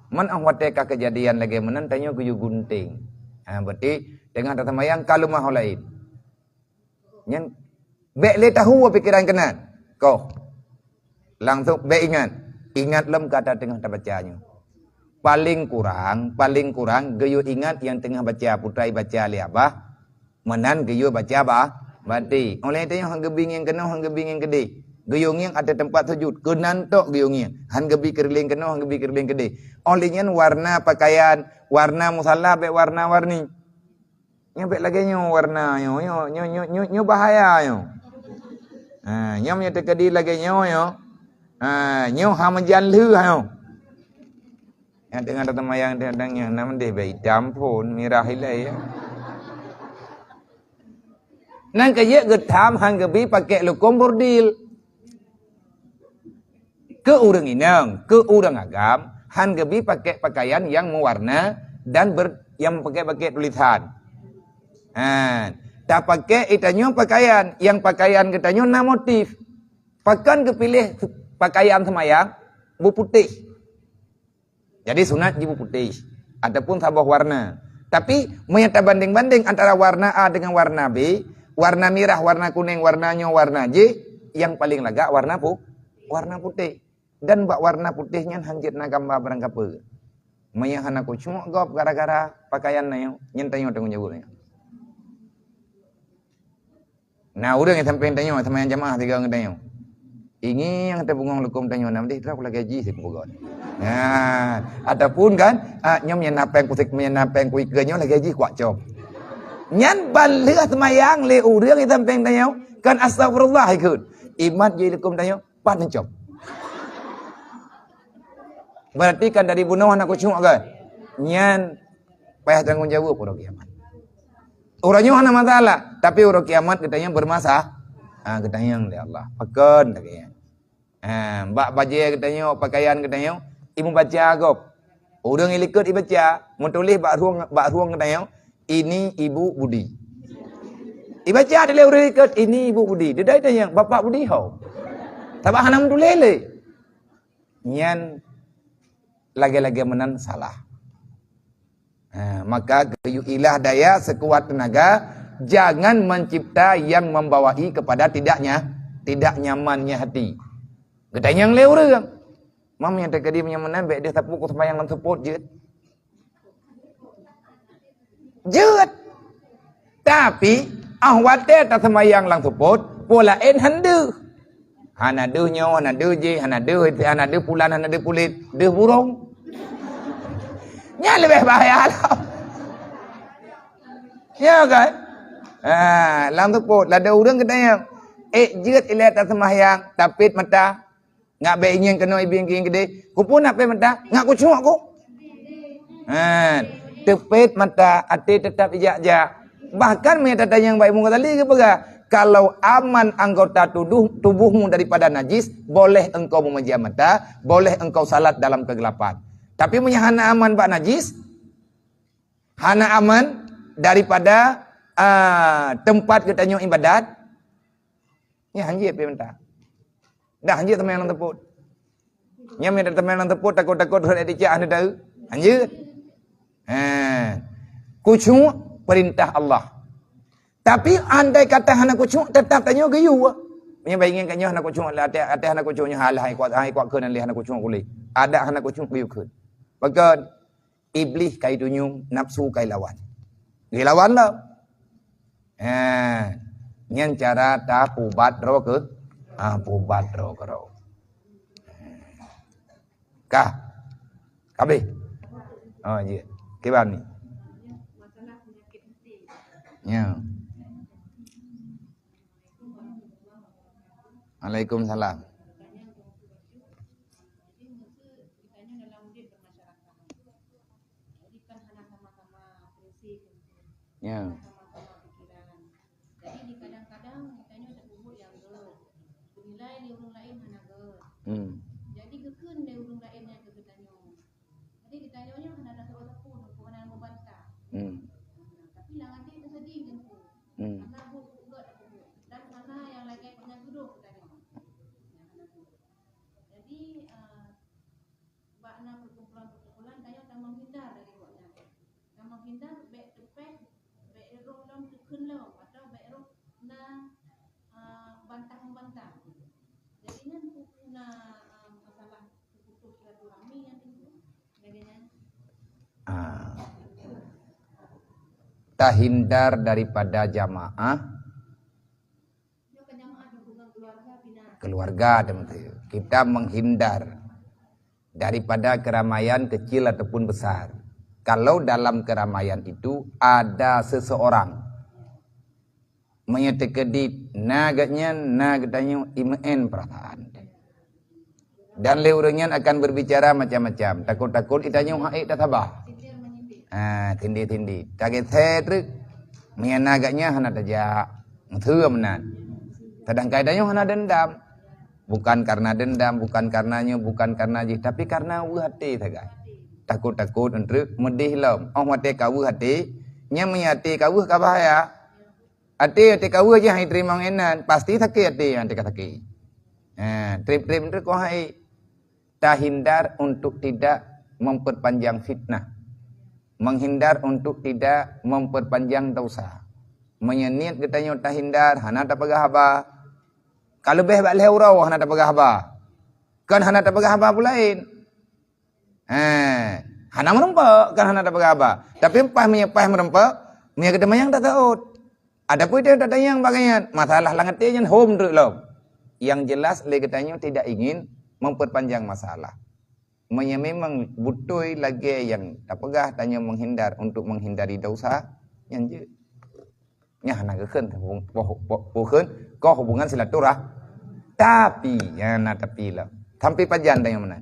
Man ah watée ka keujadian lagée meunan tanyoe geuyue gunting. Ha, berarti teungoh taseumayang ka leumah ho laén. Nyan bék lé tahu pikiran keunan. Koh. Langsung bék ingat. Ingat lom kata teungoh tabaca nyoe. Paling kurang, paling kurang geuyue ingat nyang teungoh baca, putra ibaca lé abah, meunan geuyue baca ba-, bati. Óh lheueh nyan han geubi ngieng keunoe, han geubi ngieng keudeh. Geuyue ngieng ateueh teumpat sujud, keunan tok geuyue ngieng. Han geubi keurileng keunoe, han geubi keurileng keudeh. Óh lheueh nyan warna pakaian, warna musala bék warna-warni. Nyoe bék lagée nyoe warna nyoe, nyoe, nyoe, nyoe, nyoe, nyoe bahaya nyoe. Ha, nyoe meunyoe teukeudi lagée nyoe, nyoe. Ha, nyoe ha meujan lheueh nyoe. Nyang teungoh tateumayang, teungoh nyan, na meudeh bék itam phon, mirah ilée, ya. Nang keujeuet geutam han geubi pakék lukôm burdil. Keu ureuëng inong, keu ureuëng agam, han geubi pakék pakaian nyang meuwarna dan ber-, nyang pakék-pakék tulisan. Ha, tapakék itanyoe pakaian, nyang pakaian geutanyoe na motif. Pakon geupiléh pakaian seumayang beuputéh? Jadi sunat jih beuputéh ataupun saboh warna. Tapi meunyo tabandeng-bandeng antara warna A dengan warna B, warna mirah, warna kunéng, warna nyoe, warna jéh, nyang paleng lagak warna pu-, warna putéh. Dan bak warna putéh nyan han jeuet na gamba barangkapeue. Meunyo hana khusyuk gob gara-gara pakaian nyoe, nyan tanyoe tanggong jaweueb nyoe. Na ureuëng nyang sampéng tanyoe, seumayang jamaah sigoe ngon tanyoe. Ingieng teubungong lukôm tanyoe, na meudeh trok lagée jih sipugot. Nah, ataupun kan, ah, nyoe meunyo na péng kusik, meunyo na péng kuikeue nyoe lagée jih kuak com. Nyan ban lheueh seumayang lé ureuëng nyang sampéng tanyoe, kan astagfirullah ikheun. Imat jih lukôm tanyoe, pat neucom. Berarti kan dari bunoe hana khusyuk kan? Nyan payah tanggong jaweueb uroe kiamat. Uroe nyoe hana masalah, tapi uroe kiamat geutanyoe beureumasalah. Ha, geutanyong lé Allah. Pakon lagée nyan? Ha, bak bajée geutanyoe, pakaian geutanyoe, imeubeubaca gob. Ureuëng ilikot ibaca, meutuléh bak rueng, bak rueng geutanyoe, "Ini Ibu Budi." Ibaca dilée ureuëng ilikot, "Ini Ibu Budi." Didai tanyong, "Bapak Budi ho?" Sabab hana meutuléh lé. Nyan lagée-lagée meunan salah. Ha, maka geuyue ilah daya sekuat tenaga, jangan mencipta yang membawai kepada tidak nya-, tidak nyamannya hati. Geutanyong lé ureuëng, "Mam, nyang teukeudi meunyoe meunan bék deuh sapeue kuseumayang lam seupôt jeuet." Jeuet. Tapi, ah, watée taseumayang lam seupôt, peue laén han deuh. Hana deuh nyoe, hana deuh jéh, hana deuh, hana deuh pulan, hana deuh pulet, deuh burông. Nyan leubeh bahaya lom. Ya kan? Ha, lam seupôt, ladôm ureuëng geutanyong, "Ék jeuet ilée taseumayang, tapét mata?" Ngat bék ingieng keunoe, ibi ngieng keudeh. Kupeue na pét mata? Ngat kucok ku. Ha, teupét mata, até teutap ijak-jak. Bahkan meunyoe tatanyong bak Imam Ghazali geupeugah, "Kalau aman anggota tuduh, tubuhmu daripada najis, boleh engkau memeja mata, boleh engkau salat dalam kegelapan. Tapi meunyoe hana aman bak najis, hana aman daripada, ah, tempat geutanyoe ibadat, nyan hanjeuet pih mata." Dah hanjeuet teuma nyang teupot. Nyang mita teuma nyang teupot, takot-takot rhot di cak hana taeu. Hanjeuet. Ha. Khusyuk perintah Allah. Tapi andai kata hana khusyuk, tetap tanyoe geuyue. Meunyoe baingieng ka nyoe hana khusyuk, até, até hana khusyuk nyoe, alah, hai kuat, hai kuat kheun lé hana khusyuk ulih. Adak hana khusyuk geuyue kheun. Pakon? Iblih ka itunyong, nafsu ka ilawan. Geuilawan lom. Ha, nyan cara tapubat droe keu, ha, pubat droe keudroe. Ka. Ka habéh? Oh, jeuet. Kiban ni? Ya. Waalaikumsalam. Ya. Jadi di kadang-kadang geutanyoe tapeubuet nyang gét, geunilai lé ureuëng laén hana gét. Hmm. Jadi geukheun lé ureuëng laén nyan keu geutanyoe. Jadi geutanyoe nyoe hana tasoe sapeue, hana meubantah. Hmm. Tapi lam até teuseudeh teungku. Hmm. Hana buet-buet gét, dan hana nyang lagée gobnyan tudoh geutanyoe. Nyang hana buet. Jadi, eh, bak na perkumpulan-perkumpulan, tanyoe tameuhindar dari gobnyan. Tameuhindar, bék teupéh, bék roh lom teukheun lom, atau bék roh na, ah, bantah-membantah. Jadi nyan bukan na, ah, masalah terputus silaturahmi yang itu. Jadi nyan. Ah. Tahindar daripada jamaah keluarga, teman-teman. Kita menghindar daripada keramaian kecil ataupun besar. Kalau dalam keramaian itu ada seseorang, meunyoe teukeudit na geuhnyan, na geutanyoe, imeu'en perasaan. Dan lé ureuëng nyan akan berbicara macam-macam. Takot-takot geutanyoe hana ék tasaba. Ah, tindih-tindih. Tageusé treuk. Meunyoe na geuhnyan hana tajak. Meuteue meunan. Sedangkan tanyoe hana dendam. Bukan karena dendam, bukan karena nyoe, bukan karena jih, tapi karena weueh até sagai. Takot-takot treuk meudeh lom. Oh watée ka weueh até, nyan meunyoe até ka weueh ka bahaya. Até, até ka weueh jih hai teurimong inan, pasti sakét até nyang teuka sakét. Ha, treb-treb treuk keuh hai. Tahindar untuk tidak memperpanjang fitnah. Menghindar untuk tidak memperpanjang dosa. Meunyoe niet geutanyoe tahindar, hana tapeugah haba. Ka leubeh bak lhée uroe hana tapeugah haba. Kan hana tapeugah haba peue laén. Ha, hana meurumpok, kan hana tapeugah haba. Tapi paih meunyoe paih meurumpok, meunyoe geuteumanyong tasaôt. Adapun dia tatanyong bak geuhnyan, masalah lam até nyan hom treuk lom. Yang jelas lé geutanyoe tidak ingin memperpanjang masalah. Meunyoe memang beutôi lagée nyang tapeugah tanyoe menghindar untuk menghindari dosa, nyan jeuet. Nyan hana geukheun, poh, poh, poh, keu hubungan silaturah-, tapi, nyan na tapi lah. Sampai pajan tanyoe meunan.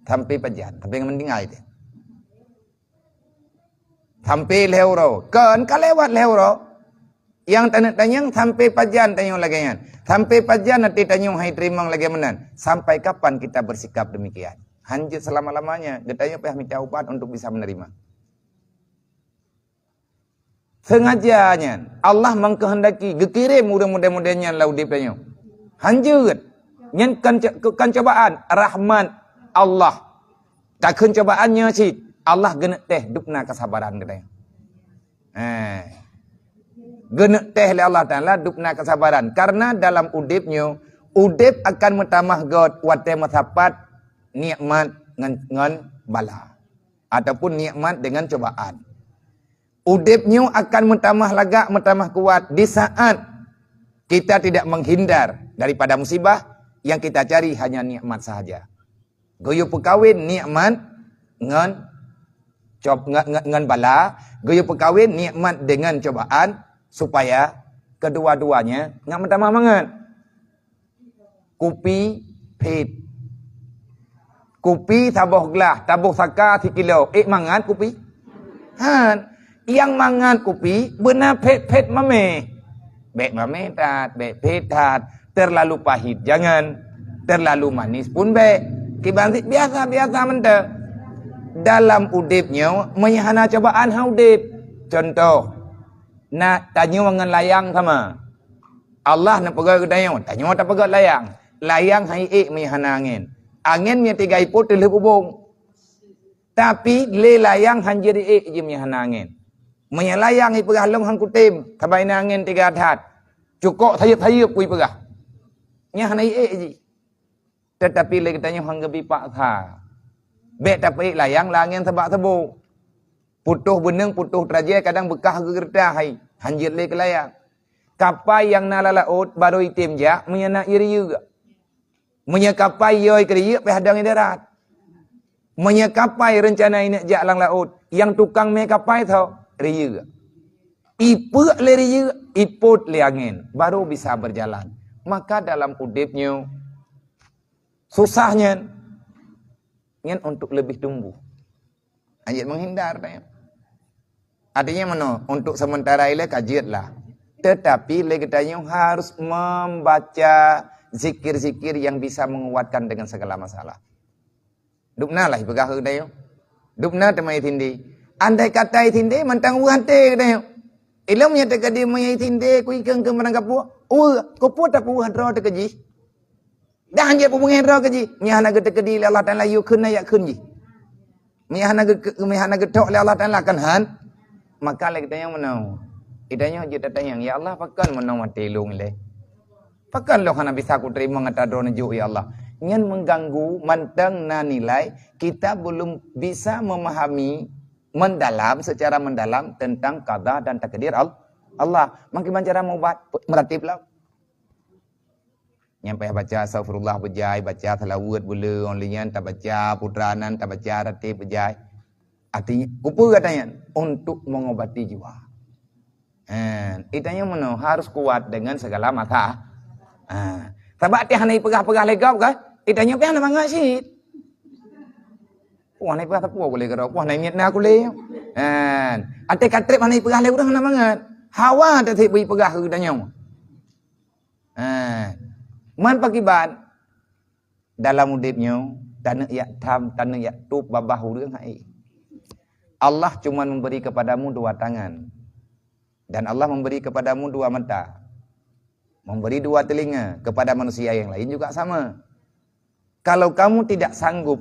Sampai pajan, sampai ngon meuninggai teuh. Sampai lhée uroe. Kan ka lewat lhée uroe. Nyang taneuk tanyong sampai pajan tanyoe lagée nyan. Sampai pajan até tanyoe hai teurimong lagée meunan. Sampai kapan kita bersikap demikian? Hanjeuet selama-lamanya. Geutanyoe payah mita ubat untuk bisa menerima. Sengaja nyan Allah mengkehendaki geukirém ureuëng model-model nyan lam udeb tanyoe. Hanjeuet. Nyan kan co-, kan cobaan rahmat Allah. Takheun cobaan nyoe cit, Allah geuneuk teh dubna kesabaran geutanyoe. Eh. Geuneuk teh lé Allah Taala dubna kesabaran. Karena dalam udeb nyoe, udeb akan meutamah göt watée meusapat nikmat ngon, ngon bala. Ataupun nikmat dengan cobaan. Udeb nyoe akan meutamah lagak, meutamah kuat di saat kita tidak menghindar daripada musibah, yang kita cari hanya nikmat sahaja. Geuyue peukawen nikmat ngon cob-, ngon, ngon, ngon bala, geuyue peukawen nikmat dengan cobaan, supaya kedua-duanya ngat meutamah mangat. Kupi phét. Kupi saboh glah, saboh saka sikilo. Ék mangat kupi? Han. Nyang mangat kupi beuna phét-phét mamèh. Bèk mamèh that, bèk phét that. Terlalu pahit jangan, terlalu manis pun bèk. Kiban cit biasa-biasa mantong. Dalam udeb nyoe, meunyo hana cobaan han udeb. Contoh, na tanyoe ngon layang sama. Allah neupeugah keu tanyoe, tanyoe tapeugah layang. Layang han ék meunyo hana angén. Angén meunyo tiga ipo teulheueh bubông. Tapi lé layang han jeuet ék jih meunyo hana angén. Meunyo layang ipeugah lôn han kutem, sabab inan angén tiga that. Cukôp sayeup-sayeup ku ipeugah. Nyan hana ék jih. Teutapi lé geutanyoe han geubi paksa. Bèk tapeuék layang lam angén sabak saboh. Putôh beuneueng, putôh teurajée kadang beukah geugeureuta hai, han jeuet lé keu layang. Kapai nyang na lam laôt barô item jak meunyo na ié riyuek. Meunyo kapai yôi keu riyuek pih hadang i darat. Meunyo kapai reuncana ineuk jak lam laôt, nyang tukang mé kapai tho riyuek. Ipeuk lé riyeuk, ipot lé angén, baru bisa berjalan. Maka dalam udeb nyoe, susah nyan, nyan untuk lebih tumbuh. Hanjeuet menghindar, tanya. Artinya meunoe, untuk sementara ilée ka jeuet lah. Tetapi lé geutanyoe harus membaca zikir-zikir yang bisa menguatkan dengan segala masalah. Dubna lah ipeugah keu geutanyoe. Dubna teuma itindé. Andai kata itindé mantong weueh até geutanyoe. Ilom nyang teukeudi meunyoe itindé ku ikheun keu meurang kapue. Weueh, keupeue tapeuweueh droe teukeujih? Dah jeuet peubungéh droe keujih. Meunyoe hana geuteukeudi lé Allah Taala yue kheun na yak kheun jih. Meunyoe hana geu-, meunyoe hana geutok lé Allah Taala kan han. Maka lé geutanyoe meunoe. Geutanyoe jeuet tatanyong, "Ya Allah, pakon meunoe maté lôn ilée? Pakon lôn hana bisa kuteurimong atra droeneuh jok, ya Allah?" Nyan mengganggu, mantong na nilai kita belum bisa memahami mendalam, secara mendalam tentang qada dan takdir Al-, Allah. Mangkiban cara meubat, meuratéb lom. Nyang payah baca astaghfirullah beujai, baca salawat beu le, óh lheueh nyan tabaca putra nan, tabaca ratéb beujai. Artinya, keupeue gata nyan? Untuk mengobati jiwa. Ha, geutanyoe meunoe harus kuat dengan segala mata. Ha. Sabab até hana ipeugah-peugah lé gob kan? Geutanyoe pih hana mangat cit. Wah, hana ipeugah teupeu kulé keudroe, wah, hana miet na kulé. Ha. Até ka treb hana ipeugah lé ureueng hana mangat. Hawa teuseb beu ipeugah keu geutanyoe. Ha. Man pakiban dalam udeb nyoe, taneuk yak tham, taneuk yak tôb babah ureueng hai. Allah cuma memberi kepadamu dua tangan. Dan Allah memberi kepadamu dua mata. Memberi dua telinga, kepada manusia yang lain juga sama. Kalau kamu tidak sanggup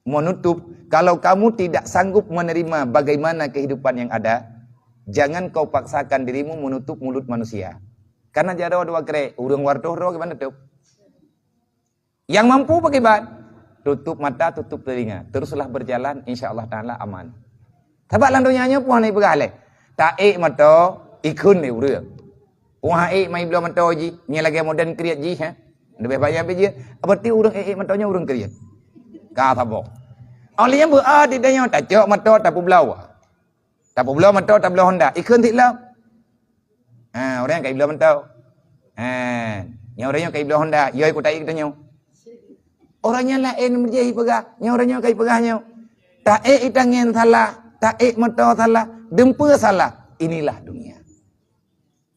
menutup, kalau kamu tidak sanggup menerima bagaimana kehidupan yang ada, jangan kau paksakan dirimu menutup mulut manusia. Karena jaroe dua krek, ureueng wartoh droe kiban tutup. Nyang mampu pakiban, tutup mata, tutup telinga. Teruslah berjalan, insya Allah Taala aman. Sabab lam donya nyoe peue hana ipeugah lé. Taék moto, ikheun lé ureueng. Peue han ék man ibloe moto jih, nyan lagée modern kriet jih, ha. Leubeh banyak pih jih. Berarti ureueng ék-ék moto nyoe ureueng kriet. Ka saboh. Óh lheueh nyan beu a di tanyoe tacok moto tapeubloe. Tapeubloe moto, tabloe Honda. Ikheun sit lom. Ha, ureueng ka ibloe moto. Ha, nyoe ureueng nyoe ka ibloe Honda, yoi ku taék geutanyoe. Ureueng nyan laén meujih ipeugah, nyoe ureueng nyoe ka ipeugah nyoe. Taék itangen salah, taék moto salah, dumpeue salah. Inilah dunia.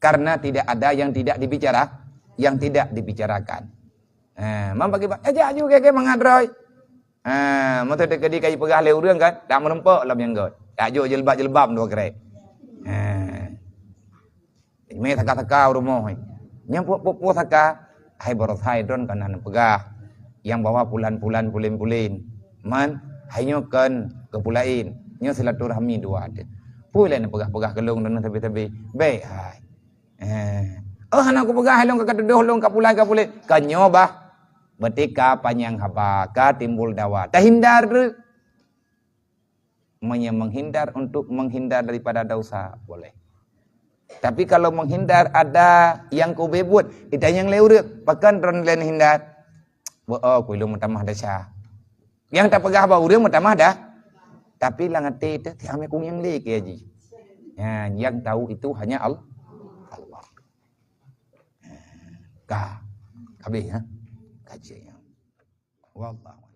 Karena tidak ada yang tidak dibicara, yang tidak dibicarakan. Ha, man pakiban, eh, jak ju keu-keu mangat droe. Ha, meuteuteuk keudi ka ipeugah lé ureueng kan, dak meurumpok lom nyang göt. Dak jok jilbab-jilbab dua krek. Ha. Mé saka-saka u rumoh. Nyang pu-, pu-, pu saka, hai baroe hai droen ka na neupeugah. Nyang bahwa pulan-pulan pulen-pulen. Man, hai nyoe kon keu peue laén. Nyoe silaturahmi dua teuh. Peue lé neupeugah-peugah keu lôn droen sabe-sabe. Bék hai. Eh. Oh, hana kupeugah lôn ka tudoh lôn ka pulan ka pulen. Ka nyoe bah. Berarti ka panyang haba, ka timbul dawa. Tahindar dulu. Meunyoe menghindar untuk menghindar daripada dosa, boleh. Tapi kalau menghindar ada nyang keu ubé buet, itanyong lé ureueng, pakon droen lé neuhindar? Beu, oh, ku ilôn meutamah desya. Nyang tapeugah bak ureueng meutamah dah. Tapi lam até teuh, tiamé kunyang lé keu jih. Ya, yang tahu itu hanya Al-, Allah. Ka. Habis, ya. Kaji, ya. Wallahu